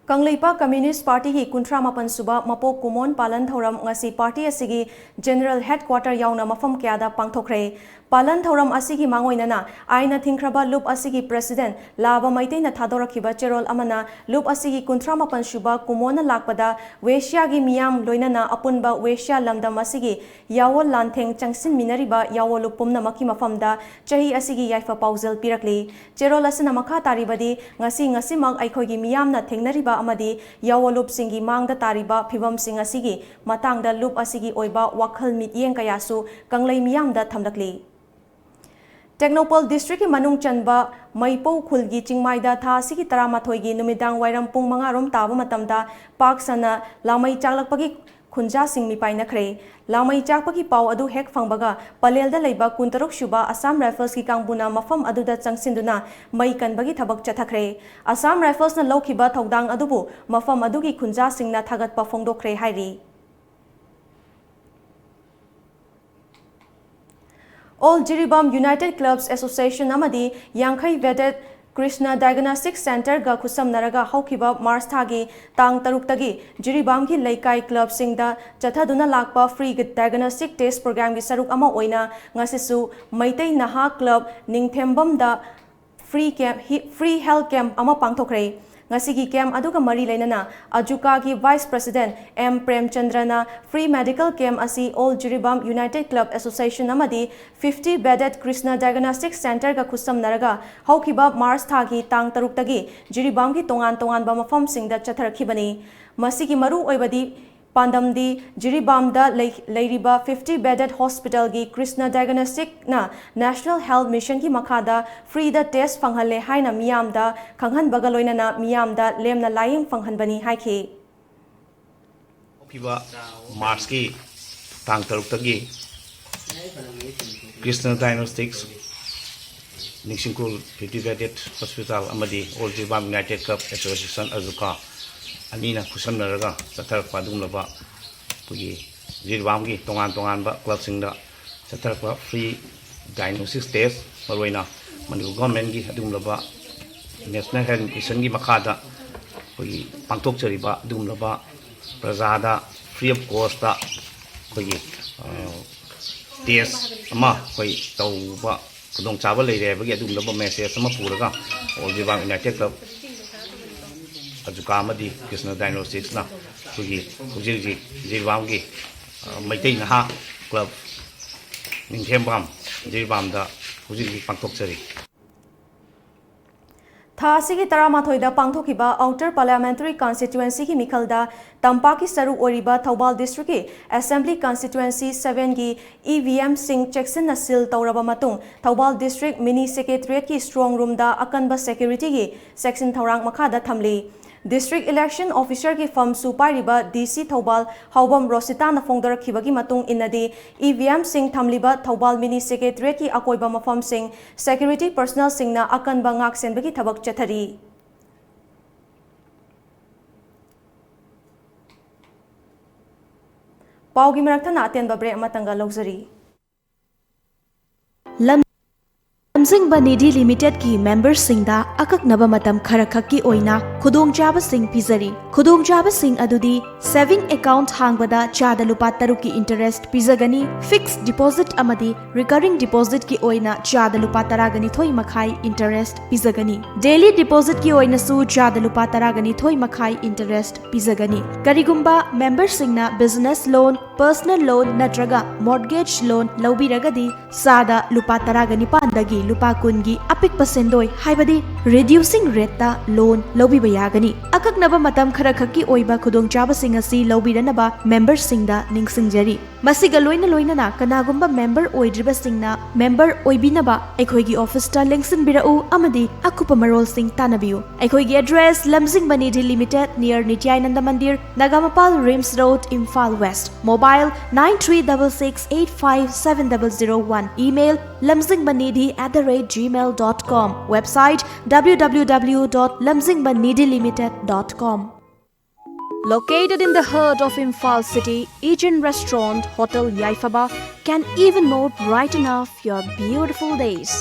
ꯀꯪꯂꯩꯄꯥꯛ ꯀꯝꯃ꯭ꯌꯨꯅꯤꯁ꯭ꯠ ꯄꯥꯔꯇꯤꯒꯤ ꯀꯨꯟꯊ꯭ꯔꯥ ꯃꯥꯄꯟ ꯁꯨꯕ ꯃꯄꯣꯛ ꯀꯨꯝꯑꯣꯟ ꯄꯥꯂꯟ ꯊꯧꯔꯝ ꯉꯁꯤ ꯄꯥꯔꯇꯤ ꯑꯁꯤꯒꯤ ꯖꯦꯅꯔꯦꯜ ꯍꯦꯗꯀ꯭ꯋꯥꯇꯔ ꯌꯥꯎꯅ ꯃꯐꯝ ꯀꯌꯥꯗ ꯄꯥꯡꯊꯣꯛꯈ꯭ꯔꯦ꯫ ꯄꯥꯂꯟ ꯊꯧꯔꯝ ꯑꯁꯤꯒꯤ ꯃꯥꯡꯑꯣꯏꯅꯅ ꯑꯥꯏꯟꯅ ꯊꯤꯡꯈ꯭ꯔꯕ ꯂꯨꯞ ꯑꯁꯤꯒꯤ ꯄ꯭ꯔꯦꯁꯤꯗꯦꯟꯠ ꯂꯥꯕ ꯃꯩꯇꯩꯅ ꯊꯥꯗꯣꯔꯛꯈꯤꯕ ꯆꯦꯔꯣꯜ ꯑꯃꯅ ꯂꯨꯞ ꯑꯁꯤꯒꯤ ꯀꯨꯟꯊ꯭ꯔꯥ ꯃꯥꯄꯟ ꯁꯨꯕ ꯀꯨꯝꯑꯣꯟꯅ ꯂꯥꯛꯄꯗ ꯋꯦꯁ꯭ꯌꯥꯒꯤ ꯃꯤꯌꯥꯝ ꯂꯣꯏꯅꯅ ꯑꯄꯨꯟꯕ ꯋꯦꯁ꯭ꯌꯥ ꯂꯝꯗꯝ ꯑꯁꯤꯒꯤ ꯌꯥꯑꯣꯜ ꯂꯥꯟꯊꯦꯡ ꯆꯪꯁꯤꯟꯃꯤꯟꯅꯔꯤꯕ ꯌꯥꯑꯣꯜꯂꯨꯞ ꯄꯨꯝꯅꯃꯛꯀꯤ ꯃꯐꯝꯗ ꯆꯍꯤ ꯑꯁꯤꯒꯤ ꯌꯥꯏꯐ ꯄꯥꯎꯖꯦꯜ ꯄꯤꯔꯛꯂꯤ꯫ ꯆꯦꯔꯣꯜ ꯑꯁꯤꯅ ꯃꯈꯥ ꯇꯥꯔꯤꯕꯗꯤ, ꯉꯁꯤ ꯉꯁꯤꯃꯛ ꯑꯩꯈꯣꯏꯒꯤ ꯃꯤꯌꯥꯝꯅ ꯊꯦꯡꯅꯔꯤꯕ ꯑꯃꯗꯤ ꯌꯥꯑꯣꯜꯂꯨꯞꯁꯤꯡꯒꯤ ꯃꯥꯡꯗ ꯇꯥꯔꯤꯕ ꯐꯤꯚꯝꯁꯤꯡ ꯑꯁꯤꯒꯤ ꯃꯇꯥꯡꯗ ꯂꯨꯞ ꯑꯁꯤꯒꯤ ꯑꯣꯏꯕ ꯋꯥꯈꯜ ꯃꯤꯠꯌꯦꯡ ꯀꯌꯥꯁꯨ ꯀꯪꯂꯩ ꯃꯤꯌꯥꯝꯗ ꯊꯝꯂꯛꯂꯤ꯫ ꯇꯦꯡꯅꯧꯄꯜ ꯗꯤꯁꯇ꯭ꯔꯤꯛꯀꯤ ꯃꯅꯨꯡ ꯆꯟꯕ ꯃꯩꯄꯧ ꯈꯨꯜꯒꯤ ꯆꯤꯡꯃꯥꯏꯗ ꯊꯥ ꯑꯁꯤꯒꯤ ꯇꯔꯥꯃꯥꯊꯣꯏꯒꯤ ꯅꯨꯃꯤꯗꯥꯡ ꯋꯥꯏꯔꯝ ꯄꯨꯡ ꯃꯉꯥ ꯔꯣꯝ ꯇꯥꯕ ꯃꯇꯝꯗ ꯄꯥꯛ ꯁꯟꯅ ꯂꯥꯃꯩ ꯆꯥꯛꯂꯛꯄꯒꯤ ꯈꯨꯟꯖꯥꯁꯤꯡ ꯃꯤꯄꯥꯏꯅꯈ꯭ꯔꯦ꯫ ꯂꯥꯃꯩ ꯆꯥꯛꯄꯒꯤ ꯄꯥꯎ ꯑꯗꯨ ꯍꯦꯛ ꯐꯪꯕꯒ ꯄꯂꯦꯜꯗ ꯂꯩꯕ ꯀꯨꯟꯇꯔꯨꯛ ꯁꯨꯕ ꯑꯁꯥꯝ ꯔꯥꯏꯐꯜꯁꯀꯤ ꯀꯥꯡꯕꯨꯅ ꯃꯐꯝ ꯑꯗꯨꯗ ꯆꯪꯁꯤꯟꯗꯨꯅ ꯃꯩ ꯀꯟꯕꯒꯤ ꯊꯕꯛ ꯆꯠꯊꯈ꯭ꯔꯦ꯫ ꯑꯁꯥꯝ ꯔꯥꯏꯐꯜꯁꯅ ꯂꯧꯈꯤꯕ ꯊꯧꯗꯥꯡ ꯑꯗꯨꯕꯨ ꯃꯐꯝ ꯑꯗꯨꯒꯤ ꯈꯨꯟꯖꯥꯁꯤꯡꯅ ꯊꯥꯒꯠꯄ ꯐꯣꯡꯗꯣꯛꯈ꯭ꯔꯦ ꯍꯥꯏꯔꯤ꯫ All Jiribam United Clubs Association ꯑꯃꯗꯤ ꯌꯥꯡꯈꯩ Bedded Krishna Diagnostic Centre-ꯒ ꯈꯨꯠꯁꯝꯅꯔꯒ ꯍꯧꯈꯤꯕ ꯃꯥꯔꯆ ꯊꯥꯒꯤ ꯇꯥꯡ ꯇꯔꯨꯛꯇꯒꯤ ꯖꯤꯔꯤꯕꯥꯝꯒꯤ ꯂꯩꯀꯥꯏ ꯀ꯭ꯂꯕꯁꯤꯡꯗ ꯆꯠꯊꯗꯨꯅ ꯂꯥꯛꯄ free diagnostic test program-ꯒꯤ ꯁꯔꯨꯛ ꯑꯃ ꯑꯣꯏꯅ ꯉꯁꯤꯁꯨ ꯃꯩꯇꯩ ꯅꯍꯥ ꯀ꯭ꯂꯕ ꯅꯤꯡꯊꯦꯝꯕꯝꯗ free camp, ꯍꯤ-, free health camp ꯑꯃ ꯄꯥꯡꯊꯣꯛꯈ꯭ꯔꯦ꯫ ꯉꯁꯤꯒꯤ camp ꯑꯗꯨꯒ ꯃꯔꯤ ꯂꯩꯅꯅ ꯑꯖꯨꯀꯥꯒꯤ vice president ꯑꯦꯝ ꯄ꯭ꯔꯦꯝꯆꯟꯗ꯭ꯔꯅ free medical camp ꯑꯁꯤ All Jiribam United Club Association ꯑꯃꯗꯤ fifty Bedded Krishna Diagnostic Centre-ꯒ ꯈꯨꯠꯁꯝꯅꯔꯒ ꯍꯧꯈꯤꯕ ꯃꯥꯔꯆ ꯊꯥꯒꯤ ꯇꯥꯡ ꯇꯔꯨꯛꯇꯒꯤ ꯖꯤꯔꯤꯕꯥꯝꯒꯤ ꯇꯣꯉꯥꯟ ꯇꯣꯉꯥꯟꯕ ꯃꯐꯝꯁꯤꯡꯗ ꯆꯠꯊꯔꯛꯈꯤꯕꯅꯤ꯫ ꯃꯁꯤꯒꯤ ꯃꯔꯨ ꯑꯣꯏꯕꯗꯤ ꯄꯥꯟꯗꯝꯗꯤ ꯖꯤꯔꯤꯕꯥꯝꯗ ꯂꯩ-, ꯂꯩꯔꯤꯕ fifty bedded hospitalꯒꯤ Krishna Diagnosticꯅ National Health Missionꯒꯤ ꯃꯈꯥꯗ freeꯗ test ꯐꯪꯍꯜꯂꯦ ꯍꯥꯏꯅ ꯃꯤꯌꯥꯝꯗ ꯈꯪꯍꯟꯕꯒ ꯂꯣꯏꯅꯅ ꯃꯤꯌꯥꯝꯗ ꯂꯦꯝꯅ ꯂꯥꯌꯦꯡ ꯐꯪꯍꯟꯕꯅꯤ ꯍꯥꯏꯈꯤ꯫ ꯍꯧꯈꯤꯕ ꯃꯥꯔꯆꯀꯤ ꯇꯥꯡ ꯇꯔꯨꯛꯇꯒꯤ Krishna Diagnostics, ꯅꯤꯡꯁꯤꯡꯈꯨꯜ fifty bedded hospital ꯑꯃꯗꯤ All Jiribam United Club Association, ꯑꯖꯨꯀꯥ, ꯑꯅꯤꯅ ꯈꯨꯠꯁꯝꯅꯔꯒ ꯆꯠꯊꯔꯛꯄ ꯑꯗꯨꯒꯨꯝꯂꯕ ꯑꯩꯈꯣꯏꯒꯤ ꯖꯤꯔꯤꯕꯥꯝꯒꯤ ꯇꯣꯉꯥꯟ ꯇꯣꯉꯥꯟꯕ clubꯁꯤꯡꯗ ꯆꯠꯊꯔꯛꯄ free diagnosis test, ꯃꯔꯨꯑꯣꯏꯅ ꯃꯅꯤꯄꯨꯔ governmentꯀꯤ ꯑꯗꯨꯒꯨꯝꯂꯕ National Health Missionꯒꯤ ꯃꯈꯥꯗ ꯑꯩꯈꯣꯏꯒꯤ ꯄꯥꯡꯊꯣꯛꯆꯔꯤꯕ ꯑꯗꯨꯒꯨꯝꯂꯕ ꯄ꯭ꯔꯖꯥꯗ free of costꯇ ꯑꯩꯈꯣꯏꯒꯤ, ꯑ, test ꯑꯃ ꯑꯩꯈꯣꯏ ꯇꯧꯕ ꯈꯨꯗꯣꯡꯆꯥꯕ ꯂꯩꯔꯦ ꯍꯥꯏꯕꯒꯤ ꯑꯗꯨꯒꯨꯝꯂꯕ message ꯑꯃ ꯄꯨꯔꯒ All Jiribam United Club, ꯑꯖꯨꯀꯥ ꯑꯃꯗꯤ ꯀ꯭ꯔꯤꯁꯅ Diagnosticsꯅ ꯑꯩꯈꯣꯏꯒꯤ ꯍꯧꯖꯤꯛ ꯍꯧꯖꯤꯛ ꯖꯤꯔꯤꯕꯥꯝꯒꯤ, ꯑ, ꯃꯩꯇꯩ ꯅꯍꯥ club ꯅꯤꯡꯊꯦꯝꯕꯥꯝ ꯖꯤꯔꯤꯕꯥꯝꯗ ꯍꯧꯖꯤꯛ ꯍꯧꯖꯤꯛ ꯄꯥꯡꯊꯣꯛꯆꯔꯤ꯫ ꯊꯥ ꯑꯁꯤꯒꯤ ꯇꯔꯥꯃꯥꯊꯣꯏꯗ ꯄꯥꯡꯊꯣꯛꯈꯤꯕ Outer Parliamentary Constituencyꯒꯤ ꯃꯤꯈꯜꯗ ꯇꯝꯄꯥꯛꯀꯤ ꯁꯔꯨꯛ ꯑꯣꯏꯔꯤꯕ ꯊꯧꯕꯥꯜ districtꯀꯤ Assembly Constituency sevenꯒꯤ EVMꯁꯤꯡ ꯆꯦꯛꯁꯤꯟꯅ seal ꯇꯧꯔꯕ ꯃꯇꯨꯡ, ꯊꯧꯕꯥꯜ district mini secretariatꯀꯤ strong roomꯗ ꯑꯀꯟꯕ securityꯒꯤ ꯆꯦꯛꯁꯤꯟ ꯊꯧꯔꯥꯡ ꯃꯈꯥꯗ ꯊꯝꯂꯤ꯫ District Election Officerꯒꯤ ꯐꯝꯁꯨ ꯄꯥꯏꯔꯤꯕ DC ꯊꯧꯕꯥꯜ ꯍꯥꯎꯕꯝ ꯔꯣꯁꯤꯇꯥꯅ ꯐꯣꯡꯗꯣꯔꯛꯈꯤꯕꯒꯤ ꯃꯇꯨꯡ ꯏꯟꯅꯗꯤ, EVMꯁꯤꯡ ꯊꯝꯂꯤꯕ ꯊꯧꯕꯥꯜ mini secretariatꯀꯤ ꯑꯀꯣꯏꯕ ꯃꯐꯝꯁꯤꯡ security personnelꯁꯤꯡꯅ ꯑꯀꯟꯕ ꯉꯥꯛ ꯁꯦꯟꯕꯒꯤ ꯊꯕꯛ ꯆꯠꯊꯔꯤ꯫ ꯄꯥꯎꯒꯤ ꯃꯔꯛ ꯊꯠꯅ ꯑꯇꯦꯟꯕ break ꯑꯃꯇꯪꯒ ꯂꯧꯖꯔꯤ꯫ ꯂꯝ-, ꯂꯝꯖꯤꯡꯕ ꯅꯤꯙꯤ Limitedꯀꯤ memberꯁꯤꯡꯗ ꯑꯀꯛꯅꯕ ꯃꯇꯝ ꯈꯔꯈꯛꯀꯤ ꯑꯣꯏꯅ ꯈꯨꯗꯣꯡꯆꯥꯕꯁꯤꯡ ꯄꯤꯖꯔꯤ꯫ ꯈꯨꯗꯣꯡꯆꯥꯕꯁꯤꯡ ꯑꯗꯨꯗꯤ saving account ꯍꯥꯡꯕꯗ ꯆꯥꯗ ꯂꯨꯄꯥ ꯇꯔꯨꯛꯀꯤ interest ꯄꯤꯖꯒꯅꯤ, fixed deposit ꯑꯃꯗꯤ recurring depositꯀꯤ ꯑꯣꯏꯅ ꯆꯥꯗ ꯂꯨꯄꯥ ꯇꯔꯥꯒ ꯅꯤꯊꯣꯏ ꯃꯈꯥꯏ interest ꯄꯤꯖꯒꯅꯤ꯫ Daily depositꯀꯤ ꯑꯣꯏꯅꯁꯨ ꯆꯥꯗ ꯂꯨꯄꯥ ꯇꯔꯥꯒ ꯅꯤꯊꯣꯏ ꯃꯈꯥꯏ interest ꯄꯤꯖꯒꯅꯤ꯫ ꯀꯔꯤꯒꯨꯝꯕ memberꯁꯤꯡꯅ business loan, personal loan ꯅꯠꯇ꯭ꯔꯒ mortgage loan ꯂꯧꯕꯤꯔꯒꯗꯤ, ꯆꯥꯗ ꯂꯨꯄꯥ ꯇꯔꯥꯒ ꯅꯤꯄꯥꯟꯗꯒꯤ ꯂꯨꯄꯥ ꯀꯨꯟꯒꯤ ꯑꯄꯤꯛꯄ ꯁꯦꯟꯗꯣꯏ, ꯍꯥꯏꯕꯗꯤ reducing rateꯇ loan ꯂꯧꯕꯤꯕ ꯌꯥꯒꯅꯤ꯫ ꯑꯀꯛꯅꯕ ꯃꯇꯝ ꯈꯔꯈꯛꯀꯤ ꯑꯣꯏꯕ ꯈꯨꯗꯣꯡꯆꯥꯕꯁꯤꯡ ꯑꯁꯤ ꯂꯧꯕꯤꯅꯅꯕ memberꯁꯤꯡꯗ ꯅꯤꯡꯁꯤꯡꯖꯔꯤ꯫ ꯃꯁꯤꯒ ꯂꯣꯏꯅ ꯂꯣꯏꯅꯅ, ꯀꯅꯥꯒꯨꯝꯕ member ꯑꯣꯏꯗ꯭ꯔꯤꯕꯁꯤꯡꯅ member ꯑꯣꯏꯕꯤꯅꯕ ꯑꯩꯈꯣꯏꯒꯤ officeꯇ ꯂꯦꯡꯁꯤꯟꯕꯤꯔꯛꯎ ꯑꯃꯗꯤ ꯑꯀꯨꯞꯄ ꯃꯔꯣꯜꯁꯤꯡ ꯇꯥꯟꯅꯕꯤꯌꯨ꯫ ꯑꯩꯈꯣꯏꯒꯤ address: Lamjingba Nidhi Limited, near Nityananda Mandir, Nagamapal, RIMS road, Imphal west. Mobile: nine three double six eight five seven double zero one. Email: lamjingbanidhi at the rate gmail dot com. Website: www dot lamjingbanidhilimited dot com. Located in the heart of Imphal city, Ichin Restaurant Hotel Yaifaba can even more brighten up your beautiful days.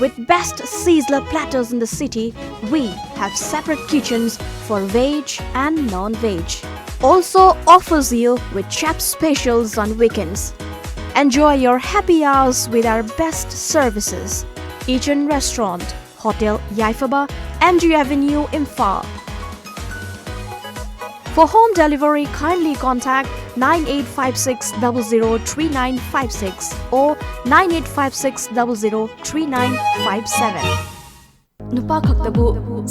With best sizzler platters in the city, we have separate kitchens for veg and non-veg. Also offers you with chef specials on weekends. Enjoy your happy hours with our best services. Ichin Restaurant, Hotel Yaifaba, M G Avenue, Imphal. For home delivery, kindly contact nine eight five six double zero three nine five six or nine eight five six double zero three nine five seven. ꯅꯨꯄꯥ ꯈꯛꯇꯕꯨ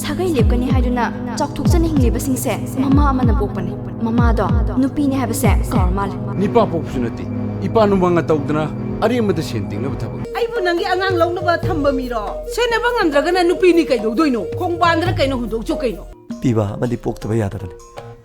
ꯁꯥꯒꯩ ꯂꯦꯞꯀꯅꯤ ꯍꯥꯏꯗꯨꯅ ꯆꯥꯎꯊꯣꯛꯆꯅ ꯍꯤꯡꯂꯤꯕꯁꯤꯡꯁꯦ ꯃꯃꯥ ꯑꯃꯅ ꯄꯣꯛꯄꯅꯤ꯫ ꯃꯃꯥꯗꯣ ꯅꯨꯄꯤꯅꯤ ꯍꯥꯏꯕꯁꯦ ꯀꯥꯎꯔ ꯃꯥꯜꯂꯦ꯫ ꯅꯤꯄꯥ ꯄꯣꯛꯄꯁꯨ ꯅꯠꯇꯦ, ꯏꯄꯥ ꯅꯨꯃꯥꯡꯅ ꯇꯧꯗꯅ ꯑꯔꯦꯝꯕꯗ ꯁꯦꯟ ꯇꯤꯡꯅꯕ ꯊꯕꯛ꯫ ꯑꯩꯕꯨ ꯅꯪꯒꯤ ꯑꯉꯥꯡ ꯂꯧꯅꯕ ꯊꯝꯕ ꯃꯤꯔꯣ? ꯁꯦꯟꯅꯕ ꯉꯝꯗ꯭ꯔꯒꯅ ꯅꯨꯄꯤꯅꯤ ꯀꯩꯗꯧꯗꯣꯏꯅꯣ? ꯈꯣꯡꯕꯥꯟꯗꯔ ꯀꯩꯅꯣ ꯍꯨꯟꯗꯣꯛꯆꯧ ꯀꯩꯅꯣ꯫ ꯄꯤꯕ ꯑꯃꯗꯤ ꯄꯣꯛꯇꯕ ꯌꯥꯗꯕꯅꯤ꯫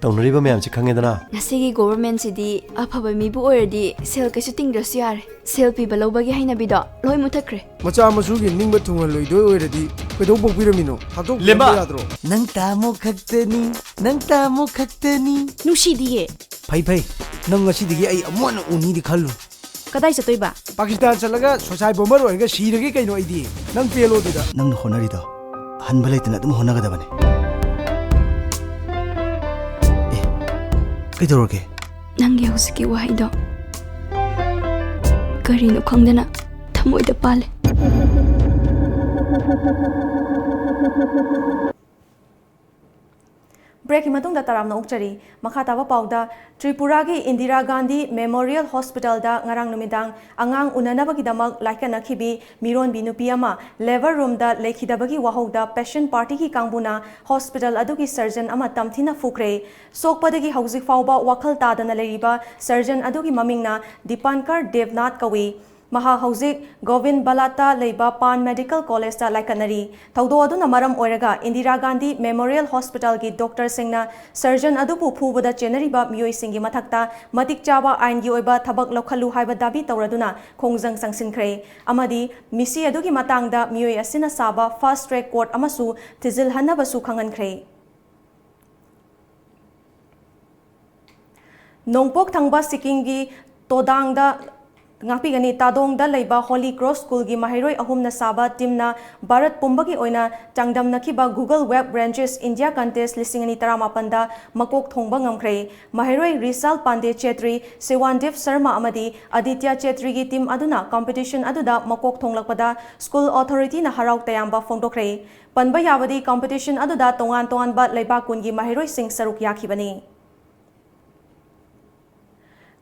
ꯇꯧꯅꯔꯤꯕ ꯃꯌꯥꯝꯁꯤ ꯈꯪꯉꯦꯗꯅ꯫ ꯉꯁꯤꯒꯤ governmentꯁꯤꯗꯤ ꯑꯐꯕ ꯃꯤꯕꯨ ꯑꯣꯏꯔꯗꯤ ꯁꯦꯜ ꯀꯩꯁꯨ ꯇꯤꯡꯗ꯭ꯔꯁꯨ ꯌꯥꯔꯦ꯫ ꯁꯦꯜ ꯄꯤꯕ ꯂꯧꯕꯒꯤ ꯍꯩꯅꯕꯤꯗꯣ ꯂꯣꯏ ꯃꯨꯊꯠꯈ꯭ꯔꯦ꯫ ꯃꯆꯥ ꯃꯁꯨꯒꯤ ꯅꯤꯡꯕ ꯊꯨꯡꯍꯜꯂꯣꯏꯗꯣꯏ ꯑꯣꯏꯔꯗꯤ ꯀꯩꯗꯧ ꯄꯣꯛꯄꯤꯔꯝꯃꯤꯅꯣ? ꯊꯥꯗꯣꯛꯄꯤꯔꯝꯕ ꯂꯦꯝꯕ! ꯌꯥꯗ꯭ꯔꯣ? ꯅꯪ ꯇꯥꯃꯣ ꯈꯛꯇꯅꯤ, ꯅꯪ ꯇꯥꯃꯣ ꯈꯛꯇꯅꯤ꯫ ꯅꯨꯡꯁꯤꯗꯤꯌꯦ꯫ ꯐꯩ ꯐꯩ, ꯅꯪ ꯉꯁꯤꯗꯒꯤ ꯑꯩ ꯑꯃꯨꯛ ꯍꯟꯅ ꯎꯅꯤꯗꯤ ꯈꯜꯂꯨ꯫ ꯀꯗꯥꯏ ꯆꯠꯇꯣꯏꯕ? ꯄꯥꯀꯤꯁꯇꯥꯟ ꯆꯠꯂꯒ suicide bomber ꯑꯣꯏꯔꯒ ꯁꯤꯔꯒꯦ ꯀꯩꯅꯣ ꯑꯩꯗꯤ꯫ ꯅꯪ ꯄꯦꯜꯂꯣ ꯑꯗꯨꯗ꯫ ꯅꯪꯅ ꯍꯣꯠꯅꯔꯤꯗꯣ ꯍꯟꯕ ꯂꯩꯇꯅ ꯑꯗꯨꯝ ꯍꯣꯠꯅꯒꯗꯕꯅꯦ꯫ ꯑꯦ, ꯀꯩꯗꯧꯔꯒꯦ? ꯅꯪꯒꯤ ꯍꯧꯖꯤꯛꯀꯤ ꯋꯥꯍꯩꯗꯣ ꯀꯔꯤꯅꯣ ꯈꯪꯗꯅ ꯊꯃꯣꯏꯗ ꯄꯥꯜꯂꯦ꯫ Breakꯀꯤ ꯃꯇꯨꯡꯗ ꯇꯔꯥꯝꯅ ꯑꯣꯛꯆꯔꯤ꯫ ꯃꯈꯥ ꯇꯥꯕ ꯄꯥꯎꯗ, ꯇ꯭ꯔꯤꯄꯨꯔꯥꯒꯤ ꯏꯟꯗꯤꯔꯥ ꯒꯥꯟꯙꯤ ꯃꯦꯃꯣꯔꯤꯌꯦꯜ ꯍꯣꯁꯄꯤꯇꯥꯜꯗ ꯉꯔꯥꯡ ꯅꯨꯃꯤꯗꯥꯡ ꯑꯉꯥꯡ ꯎꯅꯅꯕꯒꯤꯗꯃꯛ ꯂꯥꯏꯀꯠꯅꯈꯤꯕꯤ ꯃꯤꯔꯣꯟꯕꯤ ꯅꯨꯄꯤ ꯑꯃ ꯂꯦꯕꯔ ꯔꯨꯝꯗ ꯂꯩꯈꯤꯗꯕꯒꯤ ꯋꯥꯍꯧꯗ ꯄꯦꯁꯦꯟ ꯄꯥꯔꯇꯤꯒꯤ ꯀꯥꯡꯕꯨꯅ ꯍꯣꯁꯄꯤꯇꯥꯜ ꯑꯗꯨꯒꯤ ꯁꯔꯖꯟ ꯑꯃ ꯇꯝꯊꯤꯅ ꯐꯨꯈ꯭ꯔꯦ꯫ ꯁꯣꯛꯄꯗꯒꯤ ꯍꯧꯖꯤꯛ ꯐꯥꯎꯕ ꯋꯥꯈꯜ ꯇꯥꯗꯅ ꯂꯩꯔꯤꯕ ꯁꯔꯖꯟ ꯑꯗꯨꯒꯤ ꯃꯃꯤꯡꯅ ꯗꯤꯄꯥꯟꯀꯔ ꯗꯦꯕꯅꯥꯊ ꯀꯧꯏ꯫ ꯃꯍꯥꯛ ꯍꯧꯖꯤꯛ ꯒꯣꯕꯤꯟ ꯕꯂꯥꯠꯇ ꯂꯩꯕ ꯄꯥꯟ ꯃꯦꯗꯤꯀꯦꯜ ꯀꯣꯂꯦꯖꯇ ꯂꯥꯏꯀꯠꯅꯔꯤ꯫ ꯊꯧꯗꯣꯛ ꯑꯗꯨꯅ ꯃꯔꯝ ꯑꯣꯏꯔꯒ ꯏꯟꯗꯤꯔꯥ ꯒꯥꯟꯙꯤ ꯃꯦꯃꯣꯔꯤꯌꯦꯜ ꯍꯣꯁꯄꯤꯇꯥꯜꯒꯤ ꯗꯣꯛꯇꯔꯁꯤꯡꯅ ꯁꯔꯖꯟ ꯑꯗꯨꯕꯨ ꯐꯨꯕꯗ ꯆꯦꯟꯅꯔꯤꯕ ꯃꯤꯑꯣꯏꯁꯤꯡꯒꯤ ꯃꯊꯛꯇ ꯃꯇꯤꯛ ꯆꯥꯕ ꯑꯥꯏꯟꯒꯤ ꯑꯣꯏꯕ ꯊꯕꯛ ꯂꯧꯈꯠꯂꯨ ꯍꯥꯏꯕ ꯗꯥꯕꯤ ꯇꯧꯔꯗꯨꯅ ꯈꯣꯡꯖꯪ ꯆꯪꯁꯤꯟꯈ꯭ꯔꯦ ꯑꯃꯗꯤ ꯃꯤꯁꯤ ꯑꯗꯨꯒꯤ ꯃꯇꯥꯡꯗ ꯃꯤꯑꯣꯏ ꯑꯁꯤꯅ ꯁꯥꯕ ꯐꯥꯁ ꯇ꯭ꯔꯦꯛ ꯀꯣꯔꯠ ꯑꯃꯁꯨ ꯊꯤꯖꯤꯜꯍꯟꯅꯕꯁꯨ ꯈꯪꯍꯟꯈ꯭ꯔꯦ꯫ ꯅꯣꯡꯄꯣꯛ ꯊꯪꯕ ꯁꯤꯛꯀꯤꯝꯒꯤ ꯇꯣꯗꯥꯡꯗ, ꯉꯥꯛꯄꯤꯒꯅꯤ, ꯇꯥꯗꯣꯡꯗ ꯂꯩꯕ ꯍꯣꯂꯤ ꯀ꯭ꯔꯣꯁ ꯁ꯭ꯀꯨꯜꯒꯤ ꯃꯍꯩꯔꯣꯏ ꯑꯍꯨꯝꯅ ꯁꯥꯕ ꯇꯤꯝꯅ ꯚꯥꯔꯠ ꯄꯨꯝꯕꯒꯤ ꯑꯣꯏꯅ ꯆꯥꯡꯗꯝꯅꯈꯤꯕ Google Web Ranges India Contest ꯂꯤꯁꯤꯡ ꯑꯅꯤ ꯇꯔꯥꯃꯥꯄꯟꯗ ꯃꯀꯣꯛ ꯊꯣꯡꯕ ꯉꯝꯈ꯭ꯔꯦ꯫ ꯃꯍꯩꯔꯣꯏ ꯔꯤꯁꯥꯜ ꯄꯥꯟꯗꯦ ꯆꯦꯇ꯭ꯔꯤ, ꯁꯤꯋꯥꯟꯗꯤꯞ ꯁꯔꯃ ꯑꯃꯗꯤ ꯑꯗꯤꯇ꯭ꯌ ꯆꯦꯇ꯭ꯔꯤꯒꯤ ꯇꯤꯝ ꯑꯗꯨꯅ ꯀꯝꯄꯤꯇꯤꯁꯟ ꯑꯗꯨꯗ ꯃꯀꯣꯛ ꯊꯣꯡꯂꯛꯄꯗ ꯁ꯭ꯀꯨꯜ ꯑꯣꯊꯣꯔꯤꯇꯤꯅ ꯍꯔꯥꯎ ꯇꯌꯥꯝꯕ ꯐꯣꯡꯗꯣꯛꯈ꯭ꯔꯦ꯫ ꯄꯟꯕ ꯌꯥꯕꯗꯤ ꯀꯝꯄꯤꯇꯤꯁꯟ ꯑꯗꯨꯗ ꯇꯣꯉꯥꯟ ꯇꯣꯉꯥꯟꯕ ꯂꯩꯕꯥꯛ ꯀꯨꯟꯒꯤ ꯃꯍꯩꯔꯣꯏꯁꯤꯡ ꯁꯔꯨꯛ ꯌꯥꯈꯤꯕꯅꯤ꯫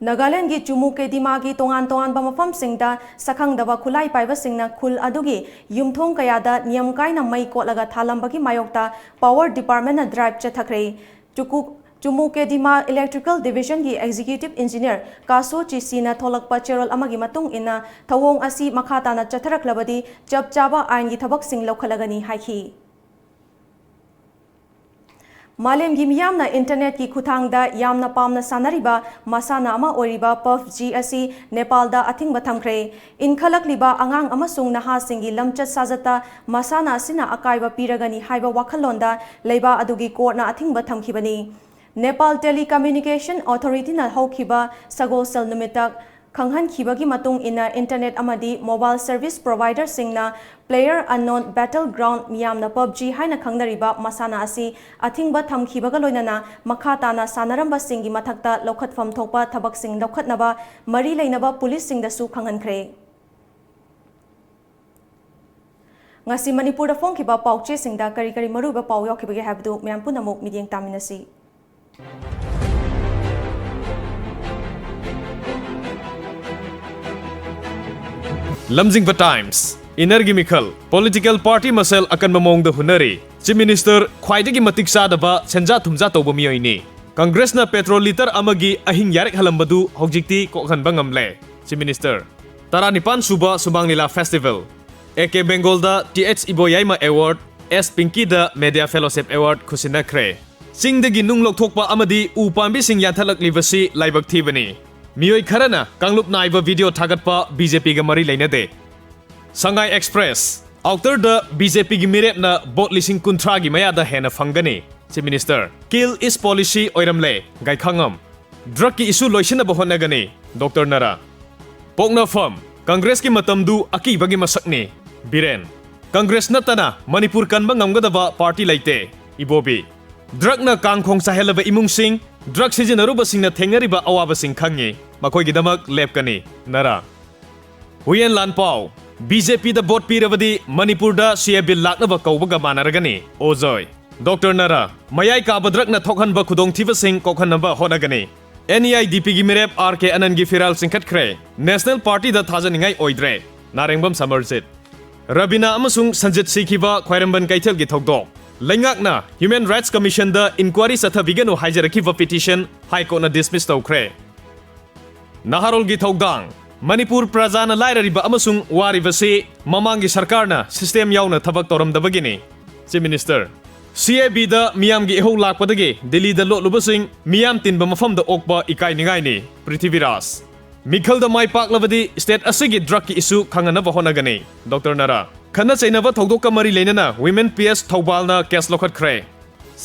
ꯅꯥꯒꯥꯂꯦꯟꯗꯒꯤ ꯆꯨꯃꯨ ꯀꯦꯗꯤꯃꯥꯒꯤ ꯇꯣꯉꯥꯟ ꯇꯣꯉꯥꯟꯕ ꯃꯐꯝꯁꯤꯡꯗ ꯁꯛꯈꯪꯗꯕ ꯈꯨꯠꯂꯥꯏ ꯄꯥꯏꯕꯁꯤꯡꯅ ꯈꯨꯜ ꯑꯗꯨꯒꯤ ꯌꯨꯝꯊꯣꯡ ꯀꯌꯥꯗ ꯅꯤꯌꯝ ꯀꯥꯏꯅ ꯃꯩ ꯀꯣꯠꯂꯒ ꯊꯥꯂꯝꯕꯒꯤ ꯃꯥꯌꯣꯛꯇ ꯄꯥꯋꯔ ꯗꯤꯄꯥꯔꯠꯃꯦꯟꯅ ꯗ꯭ꯔꯥꯏꯚ ꯆꯠꯊꯈ꯭ꯔꯦ꯫ ꯆꯨꯀꯨ-, ꯆꯨꯃꯨ ꯀꯦꯗꯤꯃꯥ ꯏꯂꯦꯛꯇ꯭ꯔꯤꯀꯦꯜ ꯗꯤꯚꯤꯖꯟꯒꯤ ꯑꯦꯛꯖꯤꯀ꯭ꯌꯨꯇꯤꯚ ꯏꯟꯖꯤꯅꯤꯌꯔ ꯀꯥꯁꯣ ꯆꯤꯁꯤꯅ ꯊꯣꯛꯂꯛꯄ ꯆꯦꯔꯣꯜ ꯑꯃꯒꯤ ꯃꯇꯨꯡ ꯏꯟꯅ, ꯊꯧꯑꯣꯡ ꯑꯁꯤ ꯃꯈꯥ ꯇꯥꯅ ꯆꯠꯊꯔꯛꯂꯕꯗꯤ ꯆꯞ ꯆꯥꯕ ꯑꯥꯏꯟꯒꯤ ꯊꯕꯛꯁꯤꯡ ꯂꯧꯈꯠꯂꯒꯅꯤ ꯍꯥꯏꯈꯤ꯫ ꯃꯥꯂꯦꯝꯒꯤ ꯃꯤꯌꯥꯝꯅ ꯏꯟꯇꯔꯅꯦꯠꯀꯤ ꯈꯨꯠꯊꯥꯡꯗ ꯌꯥꯝꯅ ꯄꯥꯝꯅ ꯁꯥꯟꯅꯔꯤꯕ ꯃꯁꯥꯟꯅ ꯑꯃ ꯑꯣꯏꯔꯤꯕ ꯄꯕꯖꯤ ꯑꯁꯤ ꯅꯦꯄꯥꯜꯗ ꯑꯊꯤꯡꯕ ꯊꯝꯈ꯭ꯔꯦ꯫ ꯏꯟꯈꯠꯂꯛꯂꯤꯕ ꯑꯉꯥꯡ ꯑꯃꯁꯨꯡ ꯅꯍꯥꯁꯤꯡꯒꯤ ꯂꯝꯆꯠ ꯁꯥꯖꯠꯇ ꯃꯁꯥꯟꯅ ꯑꯁꯤꯅ ꯑꯀꯥꯏꯕ ꯄꯤꯔꯒꯅꯤ ꯍꯥꯏꯕ ꯋꯥꯈꯜꯂꯣꯟꯗ ꯂꯩꯕꯥꯛ ꯑꯗꯨꯒꯤ ꯀꯣꯔꯠꯅ ꯑꯊꯤꯡꯕ ꯊꯝꯈꯤꯕꯅꯤ꯫ ꯅꯦꯄꯥꯜ ꯇꯦꯂꯤꯀꯝꯃ꯭ꯌꯨꯅꯤꯀꯦꯁꯟ ꯑꯣꯊꯣꯔꯤꯇꯤꯅ ꯍꯧꯈꯤꯕ ꯁꯒꯣꯜꯁꯦꯜ ꯅꯨꯃꯤꯠꯇ ꯈꯪꯍꯟꯈꯤꯕꯒꯤ ꯃꯇꯨꯡ ꯏꯟꯅ, ꯏꯟꯇꯔꯅꯦꯠ ꯑꯃꯗꯤ ꯃꯣꯕꯥꯏꯜ ꯁꯔꯚꯤꯁ ꯄ꯭ꯔꯣꯚꯥꯏꯗꯔꯁꯤꯡꯅ Player Unknown Battleground, ꯃꯤꯌꯥꯝꯅ ꯄꯕꯖꯤ ꯍꯥꯏꯅ ꯈꯪꯅꯔꯤꯕ ꯃꯁꯥꯟꯅ ꯑꯁꯤ ꯑꯊꯤꯡꯕ ꯊꯝꯈꯤꯕꯒ ꯂꯣꯏꯅꯅ ꯃꯈꯥ ꯇꯥꯅ ꯁꯥꯟꯅꯔꯝꯕꯁꯤꯡꯒꯤ ꯃꯊꯛꯇ ꯂꯧꯈꯠꯐꯝ ꯊꯣꯛꯄ ꯊꯕꯛꯁꯤꯡ ꯂꯧꯈꯠꯅꯕ ꯃꯔꯤ ꯂꯩꯅꯕ ꯄꯨꯂꯤꯁꯁꯤꯡꯗꯁꯨ ꯈꯪꯍꯟꯈ꯭ꯔꯦ꯫ ꯉꯁꯤ ꯃꯅꯤꯄꯨꯔꯗ ꯐꯣꯡꯈꯤꯕ ꯄꯥꯎꯆꯦꯁꯤꯡꯗ ꯀꯔꯤ ꯀꯔꯤ ꯃꯔꯨꯑꯣꯏꯕ ꯄꯥꯎ ꯌꯥꯎꯈꯤꯕꯒꯦ ꯍꯥꯏꯕꯗꯨ ꯃꯌꯥꯝ ꯄꯨꯝꯅꯃꯛ ꯃꯤꯠꯌꯦꯡ ꯇꯥꯃꯤꯟꯅꯁꯤ꯫ ꯂꯝꯖꯤꯡꯕ ꯇꯥꯏꯝꯁ, ꯏꯟꯅꯔꯒꯤ ꯃꯤꯈꯜ, ꯄꯣꯂꯤꯇꯤꯀꯦꯜ ꯄꯥꯔꯇꯤ ꯃꯁꯦꯜ ꯑꯀꯟꯕ ꯃꯑꯣꯡꯗ ꯍꯨꯟꯅꯔꯤ꯫ ꯆꯤꯐ ꯃꯤꯅꯤꯁꯇꯔ ꯈ꯭ꯋꯥꯏꯗꯒꯤ ꯃꯇꯤꯛ ꯆꯥꯗꯕ ꯁꯦꯟꯖꯥ ꯊꯨꯝꯖꯥ ꯇꯧꯕ ꯃꯤꯑꯣꯏꯅꯤ꯫ ꯀꯪꯒ꯭ꯔꯦꯁꯅ ꯄꯦꯇ꯭ꯔꯣꯜ ꯂꯤꯇꯔ ꯑꯃꯒꯤ ꯑꯍꯤꯡ ꯌꯥꯔꯦꯛ ꯍꯜꯂꯝꯕꯗꯨ ꯍꯧꯖꯤꯛꯇꯤ ꯀꯣꯛꯍꯟꯕ ꯉꯝꯂꯦ꯫ Chief minister. ꯇꯔꯥꯅꯤꯄꯥꯟ ꯁꯨꯕ Shumang Leela festival. A K ꯕꯦꯡꯒꯣꯜꯗ T H Iboyaima award, S ꯄꯤꯡꯀꯤꯗ ꯃꯦꯗꯤꯌꯥ ꯐꯦꯂꯣꯁꯤꯞ ꯑꯦꯋꯥꯔꯗ ꯈꯨꯠꯁꯤꯟꯅꯈ꯭ꯔꯦ꯫ ꯆꯤꯡꯗꯒꯤ ꯅꯨꯡ ꯂꯧꯊꯣꯛꯄ ꯑꯃꯗꯤ ꯎ ꯄꯥꯝꯕꯤꯁꯤꯡ ꯌꯥꯟꯊꯠꯂꯛꯂꯤꯕꯁꯤ ꯂꯥꯏꯕꯛ ꯊꯤꯕꯅꯤ꯫ ꯃꯤꯑꯣꯏ ꯈꯔꯅ ꯀꯥꯡꯂꯨꯞ ꯅꯥꯏꯕ ꯚꯤꯗꯤꯑꯣ ꯊꯥꯒꯠꯄ ꯕꯤ ꯖꯦ ꯄꯤꯒ ꯃꯔꯤ ꯂꯩꯅꯗꯦ꯫ ꯁꯉꯥꯏ ꯑꯦꯛꯁꯄ꯭ꯔꯦꯁ, ꯑꯥꯎꯇꯔꯗ ꯕꯤ ꯖꯦ ꯄꯤꯒꯤ ꯃꯤꯔꯦꯞꯅ ꯚꯣꯠ ꯂꯤꯁꯤꯡ ꯀꯨꯟꯊ꯭ꯔꯥꯒꯤ ꯃꯌꯥꯗ ꯍꯦꯟꯅ ꯐꯪꯒꯅꯤ꯫ Chief minister. Kill is policy ꯑꯣꯏꯔꯝꯂꯦ꯫ ꯒꯥꯏꯈꯥꯉꯝ꯫ ꯗ꯭ꯔꯒꯀꯤ ꯏꯁꯨ ꯂꯣꯏꯁꯤꯟꯅꯕ ꯍꯣꯠꯅꯒꯅꯤ꯫ ꯗꯣꯛꯇꯔ ꯅꯔꯥ꯫ ꯄꯣꯛꯅꯐꯝ꯫ ꯀꯪꯒ꯭ꯔꯦꯁꯀꯤ ꯃꯇꯝꯗꯨ ꯑꯀꯤꯕꯒꯤ ꯃꯁꯛꯅꯤ꯫ ꯕꯤꯔꯦꯟ꯫ ꯀꯪꯒ꯭ꯔꯦꯁ ꯅꯠꯇꯅ ꯃꯅꯤꯄꯨꯔ ꯀꯟꯕ ꯉꯝꯒꯗꯕ ꯄꯥꯔꯇꯤ ꯂꯩꯇꯦ꯫ ꯏꯕꯣꯕꯤ꯫ ꯗ꯭ꯔꯒꯅ ꯀꯥꯡꯈꯣꯡ ꯆꯥꯏꯍꯜꯂꯕ ꯏꯃꯨꯡꯁꯤꯡ, ꯗ꯭ꯔꯒ ꯁꯤꯖꯤꯟꯅꯔꯨꯕꯁꯤꯡꯅ ꯊꯦꯡꯅꯔꯤꯕ ꯑꯋꯥꯕꯁꯤꯡ ꯈꯪꯉꯤ꯫ ꯃꯈꯣꯏꯒꯤꯗꯃꯛ ꯂꯦꯞꯀꯅꯤ꯫ ꯅꯔꯥ꯫ ꯍꯨꯌꯦꯟ ꯂꯥꯟꯄꯥꯎ꯫ ꯕꯤ ꯖꯦ ꯄꯤꯗ ꯚꯣꯠ ꯄꯤꯔꯕꯗꯤ ꯃꯅꯤꯄꯨꯔꯗ ꯁꯤ ꯑꯦ ꯕꯤꯜ ꯂꯥꯛꯅꯕ ꯀꯧꯕꯒ ꯃꯥꯟꯅꯔꯒꯅꯤ꯫ ꯑꯣꯖꯣꯏ꯫ ꯗꯣꯛꯇꯔ ꯅꯔꯥ꯫ ꯃꯌꯥꯏ ꯀꯥꯕ ꯗ꯭ꯔꯒꯅ ꯊꯣꯛꯍꯟꯕ ꯈꯨꯗꯣꯡꯊꯤꯕꯁꯤꯡ ꯀꯣꯛꯍꯟꯅꯕ ꯍꯣꯠꯅꯒꯅꯤ꯫ ꯑꯦꯟ ꯏ ꯑꯥꯏ ꯗꯤ ꯄꯤꯒꯤ ꯃꯤꯔꯦꯞ ꯑꯥꯔ ꯀꯦ ꯑꯅꯟꯒꯤ ꯐꯤꯔꯥꯜ ꯆꯤꯡꯈꯠꯈ꯭ꯔꯦ꯫ ꯅꯦꯁꯅꯦꯜ ꯄꯥꯔꯇꯤꯗ ꯊꯥꯖꯅꯤꯡꯉꯥꯏ ꯑꯣꯏꯗ꯭ꯔꯦ꯫ ꯅꯥꯔꯦꯡꯕꯝ ꯁꯃꯔꯖꯤꯠ꯫ ꯔꯕꯤꯅꯥ ꯑꯃꯁꯨꯡ ꯁꯟꯖꯤꯠ ꯁꯤꯈꯤꯕ ꯈ꯭ꯋꯥꯏꯔꯝꯕꯟ ꯀꯩꯊꯦꯜꯒꯤ ꯊꯧꯗꯣꯛ꯫ ꯂꯩꯉꯥꯛꯅ ꯍ꯭ꯌꯨꯃꯦꯟ ꯔꯥꯏꯠꯁ ꯀꯃꯤꯁꯟꯗ ꯏꯟꯀ꯭ꯋꯥꯔꯤ ꯆꯠꯊꯕꯤꯒꯅꯨ ꯍꯥꯏꯖꯔꯛꯈꯤꯕ ꯄꯤꯇꯤꯁꯟ ꯍꯥꯏ ꯀꯣꯔꯠꯅ ꯗꯤꯁꯃꯤꯁ ꯇꯧꯈ꯭ꯔꯦ꯫ ꯅꯍꯥꯔꯣꯜꯒꯤ ꯊꯧꯗꯥꯡ꯫ ꯃꯅꯤꯄꯨꯔ ꯄ꯭ꯔꯖꯥꯅ ꯂꯥꯏꯔꯔꯤꯕ ꯑꯃꯁꯨꯡ ꯋꯥꯔꯤꯕꯁꯤ ꯃꯃꯥꯡꯒꯤ ꯁꯔꯀꯥꯔꯅ ꯁꯤꯁꯇꯦꯝ ꯌꯥꯎꯅ ꯊꯕꯛ ꯇꯧꯔꯝꯗꯕꯒꯤꯅꯤ꯫ Chief minister. ꯁꯤ ꯑꯦ ꯕꯤꯗ ꯃꯤꯌꯥꯝꯒꯤ ꯏꯍꯧ ꯂꯥꯛꯄꯗꯒꯤ ꯗꯤꯜꯂꯤꯗ ꯂꯣꯠꯂꯨꯕꯁꯤꯡ ꯃꯤꯌꯥꯝ ꯇꯤꯟꯕ ꯃꯐꯝꯗ ꯑꯣꯛꯄ ꯏꯀꯥꯏꯅꯤꯡꯉꯥꯏꯅꯤ꯫ ꯄ꯭ꯔꯤꯊꯤꯕꯤꯔꯥꯖ꯫ ꯃꯤꯈꯜꯗ ꯃꯥꯏ ꯄꯥꯛꯂꯕꯗꯤ ꯁ꯭ꯇꯦꯠ ꯑꯁꯤꯒꯤ ꯗ꯭ꯔꯒꯀꯤ ꯏꯁꯨ ꯈꯪꯍꯟꯅꯕ ꯍꯣꯠꯅꯒꯅꯤ꯫ ꯗꯣꯛꯇꯔ ꯅꯔꯥ꯫ ꯈꯠꯅ ꯆꯩꯅꯕ ꯊꯧꯗꯣꯛꯀ ꯃꯔꯤ ꯂꯩꯅꯅ ꯋꯤꯃꯦꯟ ꯄꯤ ꯑꯦꯁ ꯊꯧꯕꯥꯜꯅ ꯀꯦꯁ ꯂꯧꯈꯠꯈ꯭ꯔꯦ꯫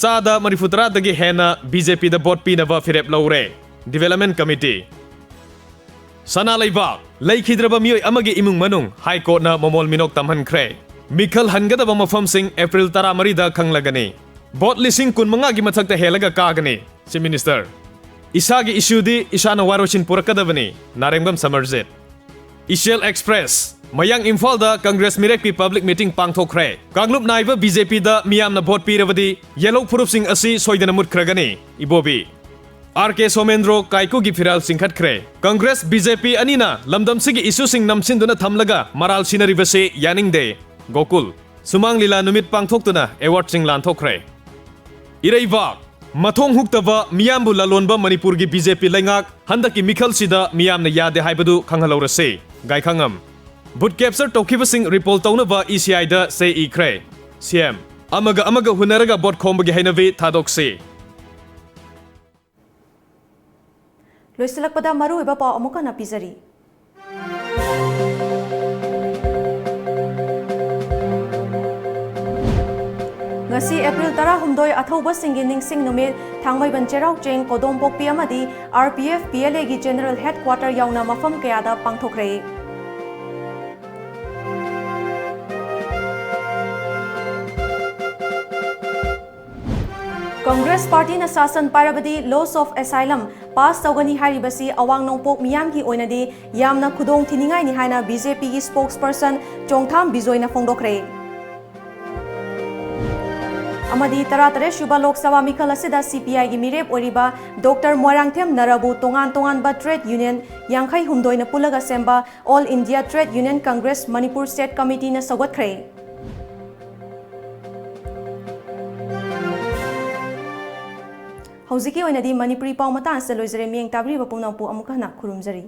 ꯆꯥꯗ ꯃꯔꯤꯐꯨ ꯇꯔꯥꯗꯒꯤ ꯍꯦꯟꯅ ꯕꯤ ꯖꯦ ꯄꯤꯗ ꯚꯣꯠ ꯄꯤꯅꯕ ꯐꯤꯔꯦꯞ ꯂꯧꯔꯦ꯫ Development committee. ꯁꯅꯥ ꯂꯩꯕꯥꯛ꯫ ꯂꯩꯈꯤꯗ꯭ꯔꯕ ꯃꯤꯑꯣꯏ ꯑꯃꯒꯤ ꯏꯃꯨꯡ ꯃꯅꯨꯡ ꯍꯥꯏ ꯀꯣꯔꯠꯅ ꯃꯃꯣꯜ ꯃꯤꯅꯣꯛ ꯇꯝꯍꯟꯈ꯭ꯔꯦ꯫ ꯃꯤꯈꯜ ꯍꯟꯒꯗꯕ ꯃꯐꯝꯁꯤꯡ ꯑꯦꯄ꯭ꯔꯤꯜ ꯇꯔꯥꯃꯔꯤꯗ ꯈꯪꯂꯒꯅꯤ꯫ ꯚꯣꯠ ꯂꯤꯁꯤꯡ ꯀꯨꯟꯃꯉꯥꯒꯤ ꯃꯊꯛꯇ ꯍꯦꯜꯂꯒ ꯀꯥꯒꯅꯤ꯫ Chief minister. ꯏꯁꯥꯒꯤ ꯏꯁꯨꯗꯤ ꯏꯁꯥꯅ ꯋꯥꯔꯣꯏꯁꯤꯟ ꯄꯨꯔꯛꯀꯗꯕꯅꯤ꯫ ꯅꯥꯔꯦꯡꯕꯝ ꯁꯃꯔꯖꯤꯠ꯫ ꯏꯆꯦꯜ ꯑꯦꯛꯁꯄ꯭ꯔꯦꯁ꯫ ꯃꯌꯥꯡ ꯏꯝꯐꯥꯜꯗ ꯀꯪꯒ꯭ꯔꯦꯁ ꯃꯤꯔꯦꯞꯀꯤ ꯄꯕ꯭ꯂꯤꯛ ꯃꯤꯇꯤꯡ ꯄꯥꯡꯊꯣꯛꯈ꯭ꯔꯦ꯫ ꯀꯥꯡꯂꯨꯞ ꯅꯥꯏꯕ ꯕꯤ ꯖꯦ ꯄꯤꯗ ꯃꯤꯌꯥꯝꯅ ꯚꯣꯠ ꯄꯤꯔꯕꯗꯤ ꯌꯦꯜꯍꯧ ꯐꯨꯔꯨꯞꯁꯤꯡ ꯑꯁꯤ ꯁꯣꯏꯗꯅ ꯃꯨꯠꯈ꯭ꯔꯒꯅꯤ꯫ ꯏꯕꯣꯕꯤ꯫ ꯑꯥꯔ ꯀꯦ ꯁꯣꯃꯦꯟꯗ꯭ꯔꯣ ꯀꯥꯏꯀꯨꯒꯤ ꯐꯤꯔꯥꯜ ꯆꯤꯡꯈꯠꯈ꯭ꯔꯦ꯫ ꯀꯪꯒ꯭ꯔꯦꯁ, ꯕꯤ ꯖꯦ ꯄꯤ ꯑꯅꯤꯅ ꯂꯝꯗꯝꯁꯤꯒꯤ ꯏꯁꯨꯁꯤꯡ ꯅꯝꯁꯤꯟꯗꯨꯅ ꯊꯝꯂꯒ ꯃꯔꯥꯜ ꯁꯤꯅꯔꯤꯕꯁꯤ ꯌꯥꯅꯤꯡꯗꯦ꯫ ꯒꯣꯀꯨꯜ꯫ ꯁꯨꯃꯥꯡ ꯂꯤꯂꯥ ꯅꯨꯃꯤꯠ ꯄꯥꯡꯊꯣꯛꯇꯨꯅ ꯑꯦꯋꯥꯔꯗꯁꯤꯡ ꯂꯥꯟꯊꯣꯛꯈ꯭ꯔꯦ꯫ ꯏꯔꯩꯕꯥꯛ꯫ ꯃꯊꯣꯡ ꯍꯨꯛꯇꯕ ꯃꯤꯌꯥꯝꯕꯨ ꯂꯂꯣꯟꯕ ꯃꯅꯤꯄꯨꯔꯒꯤ ꯕꯤ ꯖꯦ ꯄꯤ ꯂꯩꯉꯥꯛ ꯍꯟꯗꯛꯀꯤ ꯃꯤꯈꯜꯁꯤꯗ ꯃꯤꯌꯥꯝꯅ ꯌꯥꯗꯦ ꯍꯥꯏꯕꯗꯨ ꯈꯪꯍꯜꯍꯧꯔꯁꯤ꯫ ꯒꯥꯏꯈꯪꯉꯝ꯫ ꯚꯣꯠ ꯀꯦꯞꯆꯔ ꯇꯧꯈꯤꯕꯁꯤꯡ ꯔꯤꯄꯣꯜ ꯇꯧꯅꯕ ꯏ ꯁꯤ ꯑꯥꯏꯗ ꯆꯦ ꯏꯈ꯭ꯔꯦ꯫ ꯁꯤ ꯑꯦꯝ꯫ ꯑꯃꯒ ꯑꯃꯒ ꯍꯨꯟꯅꯔꯒ ꯚꯣꯠ ꯈꯣꯝꯕꯒꯤ ꯍꯩꯅꯕꯤ ꯊꯥꯗꯣꯛꯁꯤ꯫ ꯂꯣꯏꯁꯤꯜꯂꯛꯄꯗ ꯃꯔꯨꯑꯣꯏꯕ ꯄꯥꯎ ꯑꯃꯨꯛ ꯍꯟꯅ ꯄꯤꯖꯔꯤ꯫ ꯉꯁꯤ ꯑꯦꯄ꯭ꯔꯤꯜ ꯇꯔꯥꯍꯨꯝꯗꯣꯏ, ꯑꯊꯧꯕꯁꯤꯡꯒꯤ ꯅꯤꯡꯁꯤꯡ ꯅꯨꯃꯤꯠ, ꯊꯥꯡꯃꯩꯕꯟ ꯆꯩꯔꯥꯎ ꯆꯤꯡ, ꯀꯣꯗꯣꯝꯄꯣꯛꯄꯤ ꯑꯃꯗꯤ R P F P L ꯑꯦꯒꯤ ꯖꯦꯅꯔꯦꯜ ꯍꯦꯗꯀ꯭ꯋꯥꯇꯔ ꯌꯥꯎꯅ ꯃꯐꯝ ꯀꯌꯥꯗ ꯄꯥꯡꯊꯣꯛꯈ꯭ꯔꯦ꯫ ꯀꯪꯒ꯭ꯔꯦꯁ ꯄꯥꯔꯇꯤꯅ ꯁꯥꯁꯟ ꯄꯥꯏꯔꯕꯗꯤ loss of asylum pass ꯇꯧꯒꯅꯤ ꯍꯥꯏꯔꯤꯕꯁꯤ ꯑꯋꯥꯡ ꯅꯣꯡꯄꯣꯛ ꯃꯤꯌꯥꯝꯒꯤ ꯑꯣꯏꯅꯗꯤ ꯌꯥꯝꯅ ꯈꯨꯗꯣꯡ ꯊꯤꯅꯤꯡꯉꯥꯏꯅꯤ ꯍꯥꯏꯅ ꯕꯤ ꯖꯦ ꯄꯤꯒꯤ spokesperson ꯆꯣꯡꯊꯥꯝ ꯕꯤꯖꯣꯏꯅ ꯐꯣꯡꯗꯣꯛꯈ꯭ꯔꯦ꯫ ꯑꯃꯗꯤ ꯇꯔꯥꯇꯔꯦꯠ ꯁꯨꯕ ꯂꯣꯛ ꯁꯚꯥ ꯃꯤꯈꯜ ꯑꯁꯤꯗ ꯁꯤ ꯄꯤ ꯑꯥꯏꯒꯤ ꯃꯤꯔꯦꯞ ꯑꯣꯏꯔꯤꯕ ꯗꯣꯛꯇꯔ ꯃꯣꯏꯔꯥꯡꯊꯦꯝ ꯅꯔꯥꯕꯨ ꯇꯣꯉꯥꯟ ꯇꯣꯉꯥꯟꯕ ꯇ꯭ꯔꯦꯗ ꯌꯨꯅꯤꯌꯟ ꯌꯥꯡꯈꯩ ꯍꯨꯝꯗꯣꯏꯅ ꯄꯨꯜꯂꯒ ꯁꯦꯝꯕ All India Trade Union Congress Manipur State Committeeꯅ ꯁꯧꯒꯠꯈ꯭ꯔꯦ꯫ ꯍꯧꯖꯤꯛꯀꯤ ꯑꯣꯏꯅꯗꯤ ꯃꯅꯤꯄꯨꯔꯤ ꯄꯥꯎ ꯃꯇꯥꯡ ꯑꯁꯤꯗ ꯂꯣꯏꯖꯔꯦ꯫ ꯃꯤꯠꯌꯦꯡ ꯇꯥꯕꯤꯔꯤꯕ ꯄꯨꯝꯅꯃꯛꯄꯨ ꯑꯃꯨꯛ ꯍꯟꯅ ꯈꯨꯔꯨꯝꯖꯔꯤ꯫